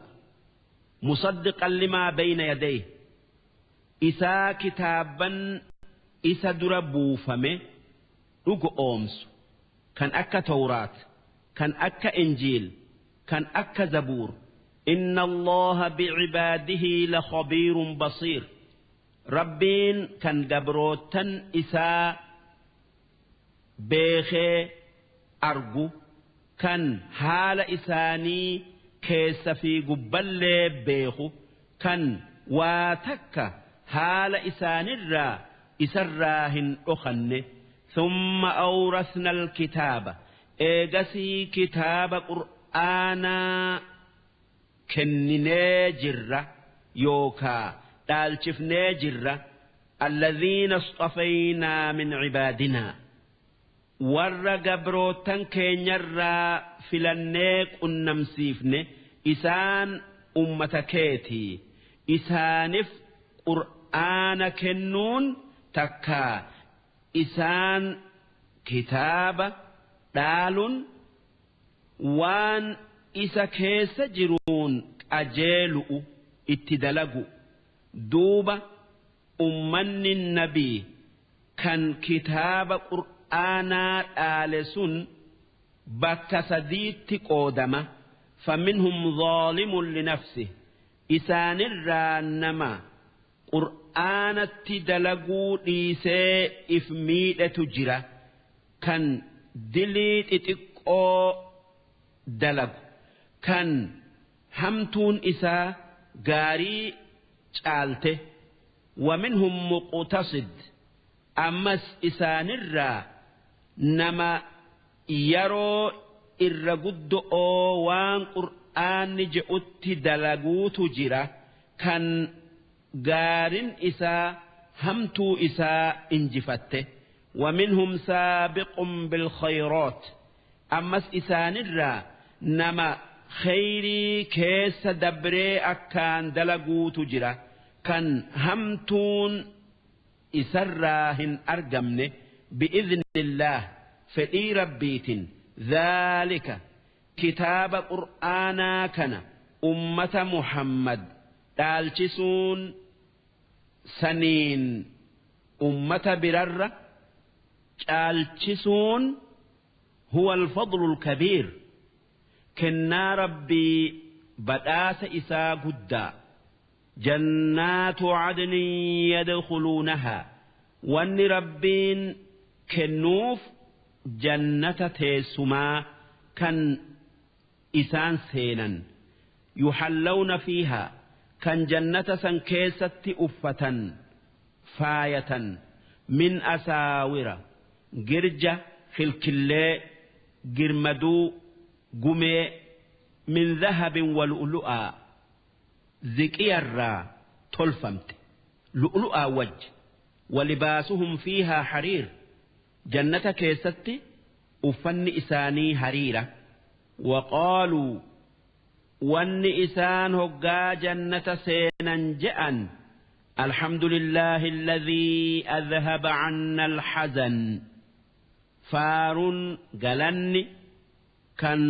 مصدقا لما بين يديه إسا كتابا إسا دربوفم أقا أومس كان أكا توراة كان أكا إنجيل كان أكا زبور إن الله بعباده لخبير بصير ربين كان جبروتن إسا بيخي أرجو كان حال إساني كيس في قبل بيخو كان واتك حال إسان الرا إسراهن أخن ثم أورثنا الكتاب إيجسي كتاب قرآنا كنني جرة يوكا دالشفني جرة الذين اصطفينا من عبادنا ور قبروتن كينيرا فلنيك النمسيفن إسان أمتكيتي إسانف قرآن كنون تكا إسان كتاب دال وان إسا كيس جرون أجيلؤ اتدلقوا دوبة أمن النبي كان كتاب قرآن آلسون بك سديت قودمة فمنهم ظالم لنفسه إسان الرانما قرآن اتدلقوا ليسي إفميلة تجرى كان دليت اتقو دلق كان همتون إسا غاري چالته ومنهم مقتصد أمس إسان الرا نما يرو إرقد أوان قرآن جئت دلقو تجرى كان غارن إسا همتو إسا إنجفته ومنهم سابق بالخيرات أمس إسان الرا نما خيري كيس دبري أكان دلقو تجرى كان همتون إسراهن أرجمن بإذن الله فإي ربيت ذلك كتاب قرآنا كان أمة محمد تالشسون سنين أمة برر تالشسون هو الفضل الكبير كنا ربي بداس إسا قدا جنات عدن يدخلونها وان ربين كنوف جنة تيسما كان إسان سينا يحلون فيها كان جنة سنكيسة أفة فاية Min asaawira girja khilkillee girmaduu gumee min dhahabin wa lu'lu'aa ziqiyarraa tolfamte lu'lu'aa wajji. Walibaasuhum fiihaa hariir jannata keessatti uffanni isaanii hariira. Waqaaluu wanni isaan hoggaa jannata seenan je'an alhamdulillahi alladhii adhaba canna alhazan faaruun galanni kan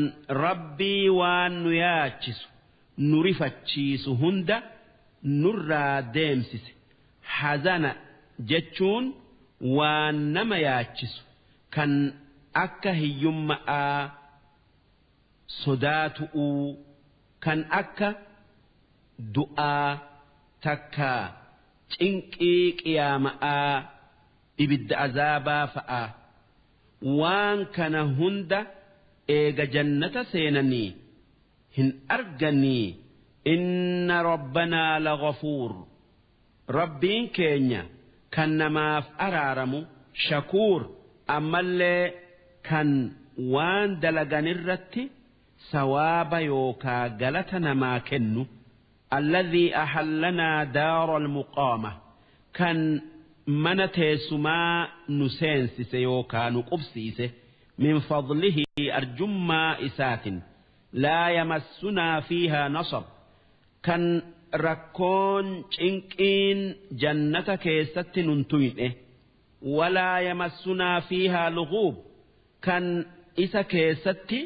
rabbii waan nu yaachisu nu rifachiisu hunda nurraa deemsise. Hazana jechuun waan nama yaachisu kan akka hiyyummaa sodaatu'uu kan akka du'aa takkaa cinqii qiyaama'aa ibidda azaabaa fa'aa waan kana hunda eega jannata seenanii hin arganii. Inna rabbanaa laghafuur rabbiin keenya kan namaaf araaramu shakuur ammallee kan waan dalaganirratti sawaaba yookaa galata namaa kennu. Alladhii ahallanaa daara almuqaama kan mana teessumaa nu seensise yookaa nu qubsiise min fadlihi arjummaa isaatin laa yamassunaa fiihaa nasab kan rakkoon cinqiin jannata keessatti nun tuyne. Walaa yamassunaa fiihaa lughuub kan isa keessatti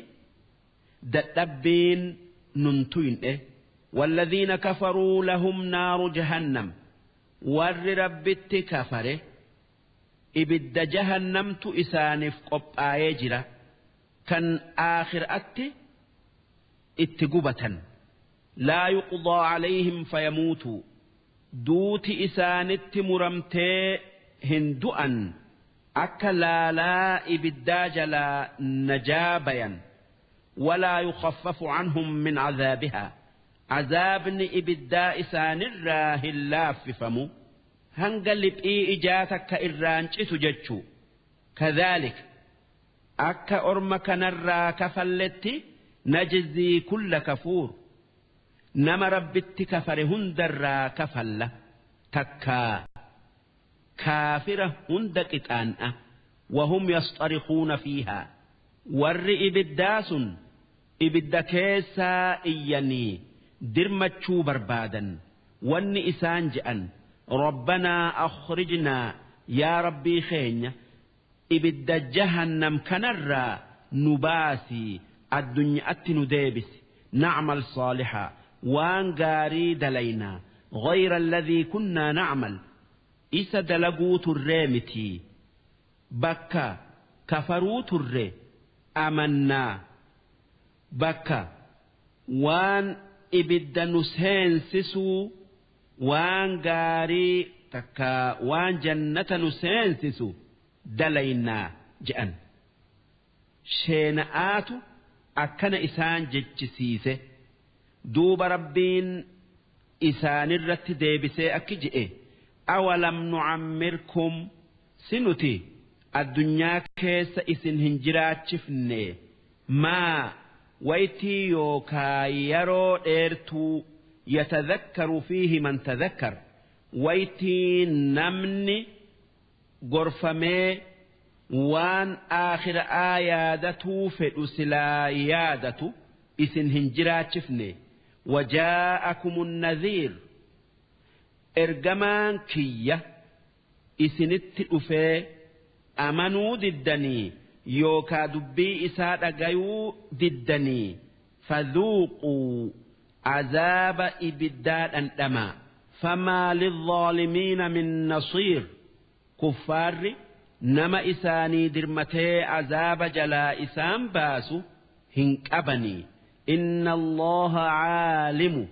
dadhabbiin nun tuyne. Walladhiina kafaruu lahum naaru jahannam warri rabbitti kafare ibidda jahannamtu isaaniif qophaa'ee jira kan aakhiraatti itti gubatan. Laa yuqdaa calayhim fayamuutuu duuti isaanitti muramtee hin du'an akka laalaa ibiddaa jalaa najaa bayan. Walaa yukhaffafu canhum min cadaabihaa cazaabni ibiddaa isaanirraa hin laaffifamu hanga liphii ijaa takka irraan citu jechuu. Kadhaalik akka orma kanarraa kafalletti najzii kulla kafuur nama rabbitti kafare hundarraa kafalla takkaa kaafira hunda qixaan'a. Wahum yasxarikuuna fiihaa warri ibiddaa sun ibidda keessaa iyyanii dirmachuu barbaadan. Wanni isaan je'an rabbanaa akhrijnaa yaa rabbii keenya ibidda jahannam kanarraa nu baasii addunyaatti nu deebisi nacmal saalihaa waan gaarii dalaynaa ghayra alladhii kunnaa nacmal isa dalaguu turree mitii bakka kafaruu turre amannaa bakka waan ibidda nu seensisuu waan gaarii takka waan jannata nu seensisu dalaynaa je'an. Sheena'aatu akkana isaan jechisiise. Duuba rabbiin isaanirratti deebisee akki je'e awalam nucammirkum sinuti addunyaa keessa isin hin jiraachifne maa waytii yookaa yeroo dheertuu yatadhakkaru fiihi man tadhakkar waytii namni gorfamee waan aakhiraa yaadatuu fedhu silaa yaadatu isin hin jiraachifne. Wajaa'akumun nadhiir ergamaan kiyya isinitti dhufee amanuu diddanii yookaa dubbii isaa dhagayuu diddanii fadhuuquu azaaba ibiddaa dhandhamaa. Famaa lilzaalimiina min nasiir kuffaarri nama isaanii dirmatee azaaba jalaa isaan baasu hin qabanii. Inna Allaha caalimu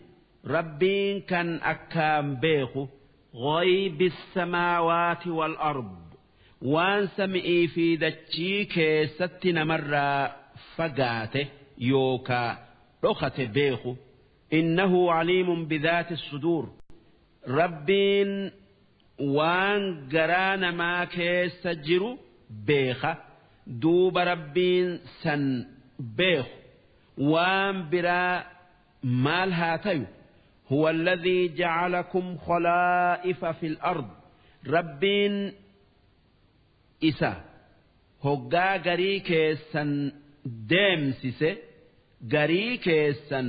rabbiin kan akkaan beeku ghaybi samaawaati wal ard waan sami'ii fi dachii keessatti namarraa fagaate yookaa dhokate beeku. Innahu caliimun bidhaati suduur rabbiin waan garaa namaa keessa jiru beeka. Duuba Rabbiin san beeku waan biraa maal haa tayu. Huwa alladhii jacalakum khalaa'ifa fil ard, Rabbiin isa hoggaa garii keessan deemsise garii keessan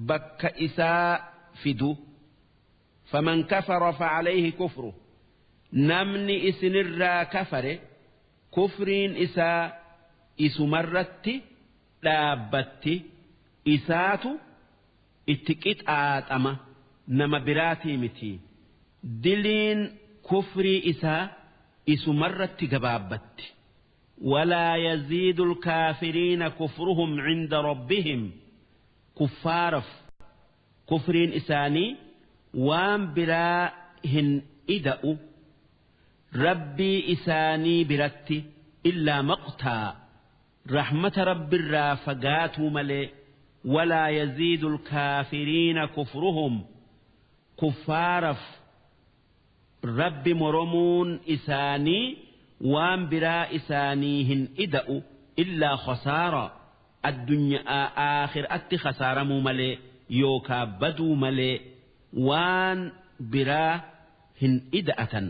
bakka isaa fidu. Faman kafara facalayhi kufru, namni isinirraa kafare kufriin isaa isumarratti dhaabbatti, isaatu itti qixaaxama, nama biraatii miti. Diliin kufrii isaa isumarratti gabaabbatti. Walaa yaziidu alkaafiriina kufruhum cinda rabbihim, kuffaaraf kufriin isaanii waan biraa hin ida'u Rabbii isaanii biratti illaa maqtaa, rahmata Rabbirraa fagaatuu malee. Walaa yaziidu alkaafiriina kufruhum, kuffaaraf Rabbi moromuun isaanii waan biraa isaanii hin ida'u illaa khasaara, addunyaa aakhiraatti khasaaramuu malee yookaa baduu malee waan biraa hin ida'atan.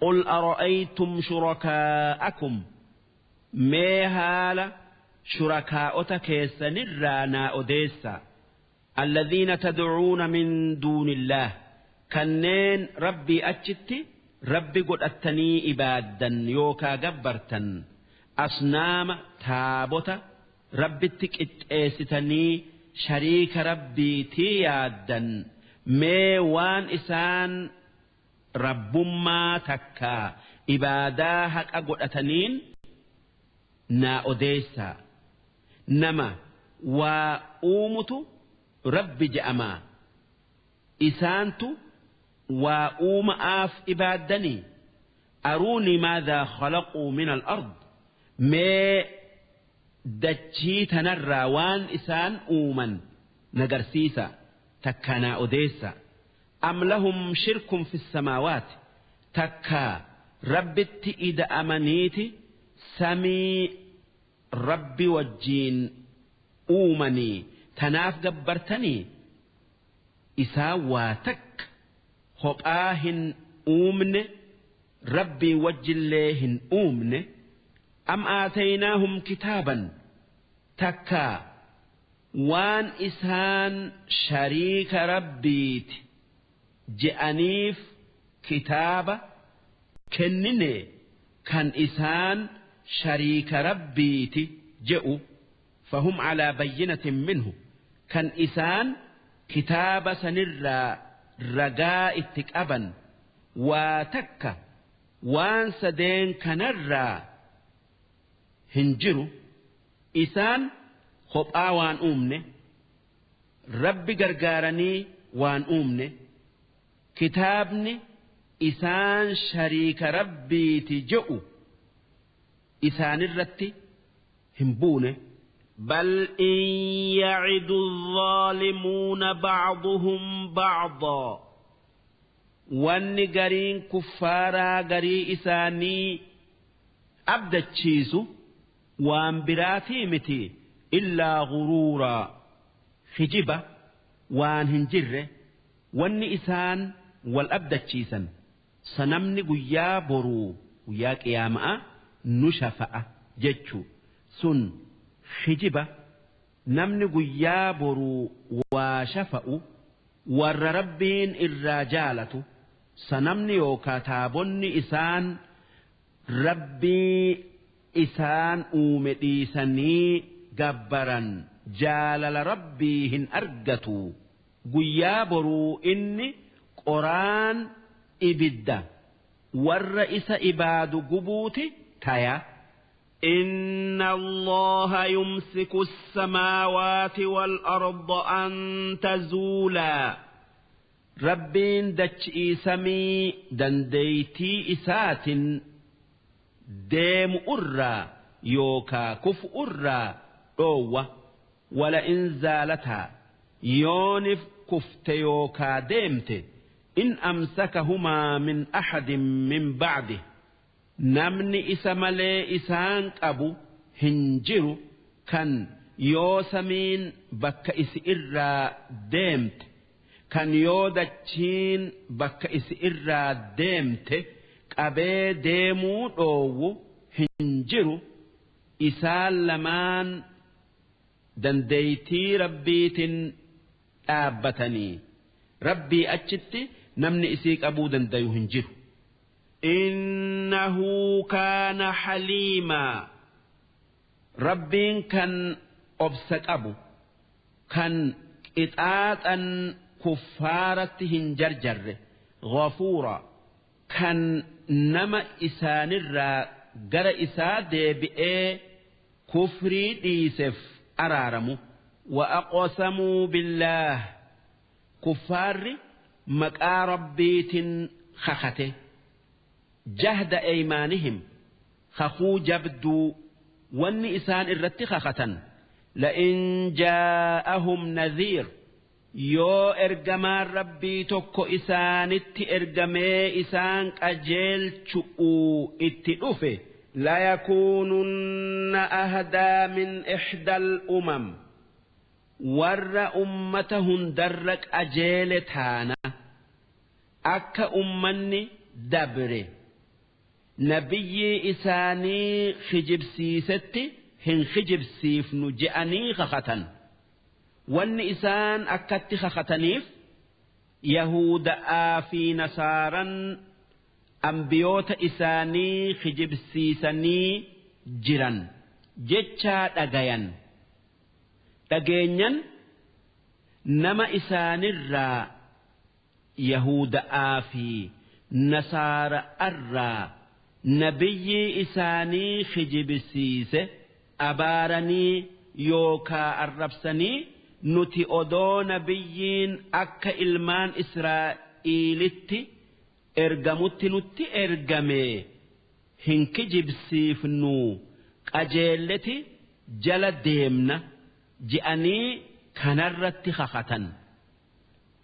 Qul ara'aytum shurakaa'akum, mee haala shurakaa'ota keessanirraa naa odeessaa. Alladhiina tad'uuna min duunillaah, kanneen Rabbii achitti Rabbi godhattanii ibaaddan yookaa gabbartan, asnaama taabota Rabbitti qixxeessitanii shariika Rabbiitii yaaddan, mee waan isaan Rabbummaa takkaa ibaadaa haqa godhataniin naa odeessaa. Nama waa uumutu Rabbi je'amaa, isaantu waa uuma'aaf ibaaddanii? Aruunii maadhaa khalaquu min al-ard, mee dachii tanarraa waan isaan uuman nagarsiisa takkaa naa odeessa. Am lahum shirkun fi samaawaati, takkaa Rabbitti ida'amaniiti samii Rabbi wajjiin uumanii tanaaf gabbartanii? Isaan waa takka kophaa hin uumne, Rabbii wajjillee hin uumne. Am aataynaahum kitaaban, takkaa waan isaan shariika Rabbiiti je'aniif kitaaba kennine kan isaan shariika Rabbiiti je'u? Fahum calaa bayyinatin minhu, kan isaan kitaaba sanirraa ragaa itti qaban. Waa takka waan sadeen kanarraa hin jiru. Isaan kophaa waan uumne, Rabbi gargaaranii waan uumne, kitaabni isaan shariika Rabbiiti je'u isaanirratti hin buune. بل إن يعد الظالمون بعضهم بعضا، wanni gariin kuffaaraa garii isaanii abdachiisu waan biraatii miti illaa guruuraa, hijiba waan hin jirre wanni isaan wal abdachiisan. Sanamni guyyaa boruu guyyaa qiyaama'a nu shafa'a jechu sun hijiba. Namni guyyaa boruu waa shafa'u warra Rabbiin irraa jaalatu. Sanamni yookaa taabonni isaan Rabbii isaan uume dhiisanii gabbaran jaalala Rabbii hin argatu. Guyyaa boruu inni qoraan ibidda warra isa ibaadu gubuuti taya. إن الله يمسك السماوات والأرض أن تزولا، Rabbiin dachii samii dandeeytii isaatin deemu irraa yookaa kufu irraa dhoowwa. ولئن زالتا, yoonif kufte yookaa deemte, In amsakahumaa min axadin min bacdih, namni isa malee isaan qabu hin jiru kan yoo samiin bakka isi irraa deemte, kan yoo dachiin bakka isi irraa deemte qabee deemuu dhoowwu hin jiru. Isaan lamaan dandeeytii Rabbiitin dhaabbatanii, Rabbii achitti namni isii qabuu dandayu hin jiru. Innahu kaana haliimaa, Rabbiin kan obsa qabu, kan qixaaxan kuffaaratti hin jarjarre, ghafuura, kan nama isaanirraa gara isaa deebi'ee kufrii dhiisef araaramu. Wa'aqosamuu billaah, kuffaarri maqaa Rabbiitin kakate, jahda eymaanihim, kakuu jabduu wanni isaan irratti kakatan, la'in jaa'ahum nadhiir, yoo ergamaan Rabbii tokko isaanitti ergamee isaan qajeelchu'uu itti dhufe, layakuununna ahdaa min ixdal umam, warra ummata hundarra qajeele taana. Akka ummanni dabre nabiyyii isaanii kijibsiisetti hin kijibsiifnu je'anii kakatan. Wanni isaan akkatti kakataniif Yahuda'aa fi Nasaaran ambiyoota isaanii kijibsiisanii jiran jechaa dhagayan. Dhageenyan nama isaanirraa, Yahuda'aa fi Nasaara'arraa, nabiyyii isaanii kijibsiise abaaranii yookaa arrabsanii, nuti odoo nabiyyiin akka ilmaan Israa'iilitti ergamutti nutti ergame hin kijibsiifnuu, qajeelleti jala deemna je'anii kanarratti kakatan.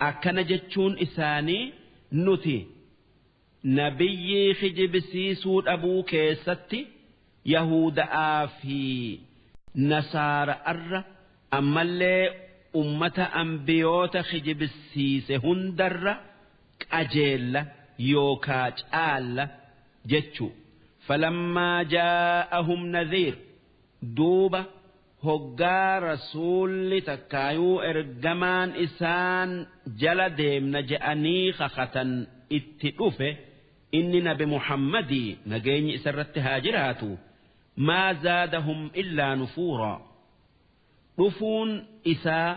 Akkana jechuun isaanii nuti nabiyyii kijibsiisuu dhabuu keessatti Yahuda'aa fi Nasaara'arra, ammallee ummata ambiyoota kijibsiise hundarra qajeella yookaa caalla jechu. Falammaa jaa'ahum nadhiir, duuba hoggaa rasuulli takkaayuu ergamaan isaan jala deemna je'anii kakatan itti dhufe, inni Nabi Muhammadii nageenyi isarratti haa jiraatu, maa zaadahum illaa nufuuraa, dhufuun isaa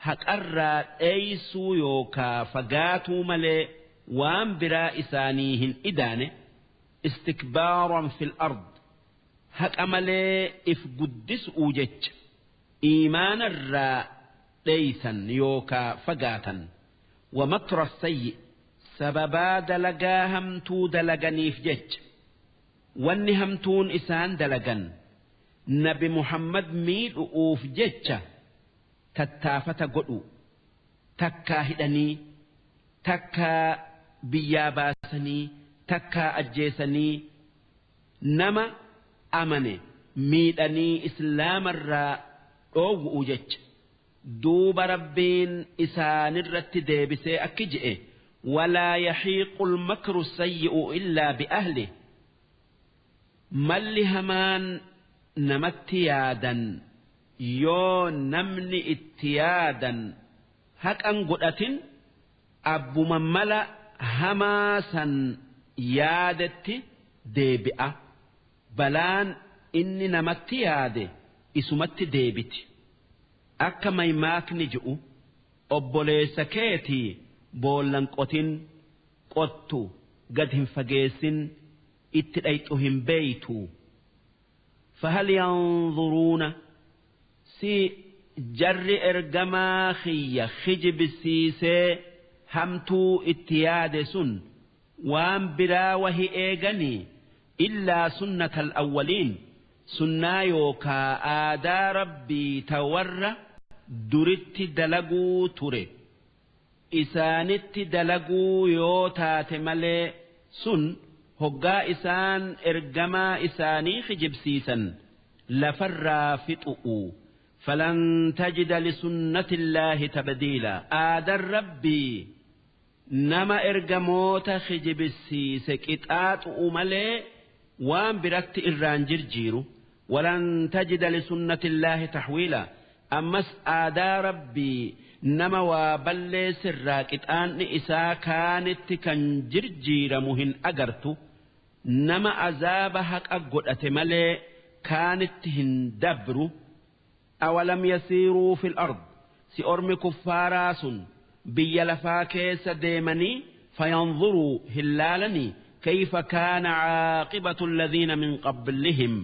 haqarraa dheeysuu yookaa fagaatuu malee waan biraa isaanii hin idaane. Istikbaaran fil ard, haqa malee if guddisuu jecha iimaanarraa dheeysan yookaa fagaatan. Wa makra sayyi, sababaa dalagaa hamtuu dalaganiif jecha. Wanni hamtuun isaan dalagan Nabi Muhammad miidhu'uuf jecha tattaafata godhu, takkaa hidhanii, takkaa biyyaa baasanii, takkaa ajjeesanii, nama amane miidhanii islaamarraa dhoowwu'u jecha. Duuba Rabbiin isaanirratti deebisee akki je'e: walaa yahiiqul makru sayyi'u illaa bi'ahli, malli hamaan namatti yaadan yoo namni itti yaadan haqan godhatin abbuma mala hamaa san yaadetti deebi'a. Balaan inni namatti yaade isumatti deebiti. Akka maymaakni je'u, obboleessa keetii boollan qotin, qottu gad hin fageessin, itti dhayxu hin beeytu. Fahal yanzuruuna, si jarri ergamaa kiyya kijibsiisee hamtuu itti yaade sun waan biraa wahi eeganii, illaa sunnata al-awwaliin, sunnaa yookaa aadaa Rabbii ta warra duritti dalaguu ture. isaanitti dalaguu yoo taate malee sun hoggaa isaan ergamaa isaanii kijibsiisan lafarraa fixu'u. Falan tajida lisunnatillaahi tabdiila. Aadan rabbii nama ergamoota kijibsiise qixaaxu'u malee waan biratti irraan jirjiiru. Walan tajida lisunnatillaahi taxwiila. Ammas aadaa rabbii nama waa balleessirraa qixaanni isaa kaanitti kan jirjiiramu hin agartu. Nama azaaba haqa godhate malee kaanitti hin dabru. Awalam yasiiruu fil ard, si ormi kuffaaraa sun biyya lafaa keessa deemanii fayanzuruu hin laalanii kayfa kaana caaqibatu alladhiina min qablihim,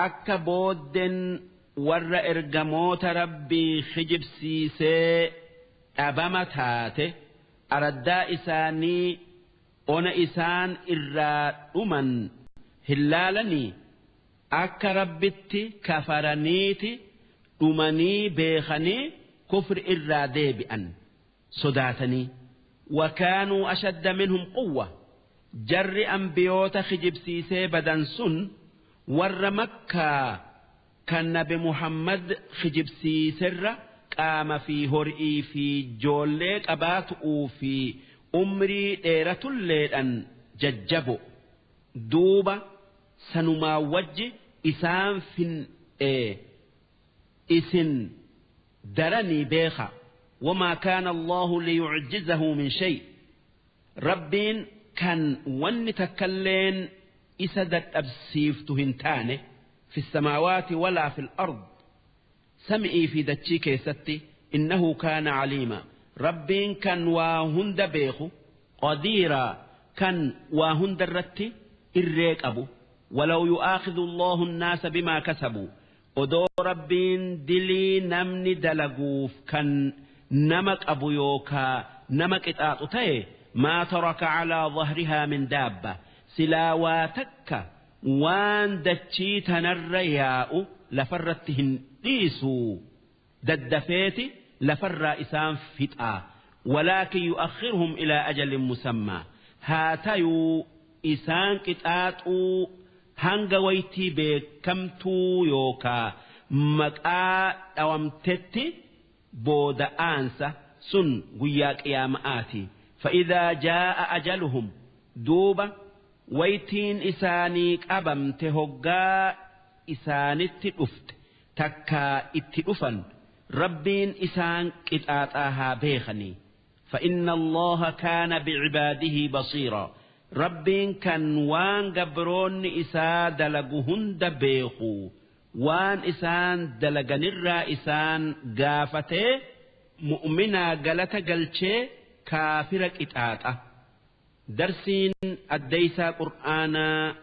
akka booddeen warra ergamoota rabbii kijibsiisee dhabama taate, araddaa isaanii ona isaan irraa dhuman hin laalanii, akka rabbitti kafaraniiti dhumanii beekanii kufri irraa deebi'an sodaatanii. Wakaanuu ashadda minhum quwwa, jarri ambiyoota kijibsiisee badan sun warra makkaa kan nabi Muhammad kijibsiiserra qaama fi horii fi joollee qabaatu'uu fi umrii dheeratulleedhan jajjabo. Duuba sanumaa wajji isaan fin'ee isin daranii beeka. Wamaa kaana Allahu liyucjizahu min shay, rabbiin kan wanni takkalleen isa dadhabsiiftu hin taane. Fi samaawaati walaa fil ard, sam'ii fi dachii keessatti. Innahu kaana caliima, rabbiin kan waa hunda beeku, qadiiraa, kan waa hunda irratti irree qabu. Walaw yu'aakhidhu Allahu an-naasa bimaa kasabuu, odoo rabbiin dilii namni dalaguuf kan nama qabu yookaa nama qixaaxu ta'e, maa taraka calaa dhahrihaa min daabba, silaa waa takka waan dachii tanarra yaa'u lafarratti hin dhiisu, daddafeeti lafarraa isaan fixaa. Walaakin yu'akhiruhum ilaa ajalin musammaa, haa tayuu isaan qixaaxuu hanga waytii beekamtuu yookaa maqaa dhawamtetti booda aansa, sun guyyaa qiyaama'aati. Fa'idaa jaa'a ajaluhum, duuba waytiin isaanii qabamte hoggaa isaanitti dhufte takkaa itti dhufan, rabbiin isaan qixaaxaa haa beekanii. فإن الله كان بعباده بصيرا، rabbiin kan waan gabroonni isaa dalagu hunda beeku, waan isaan dalaganirraa isaan gaafatee mu'minaa galata galchee kaafira qixaaxa. Darsiin addeysaa qur'aanaa.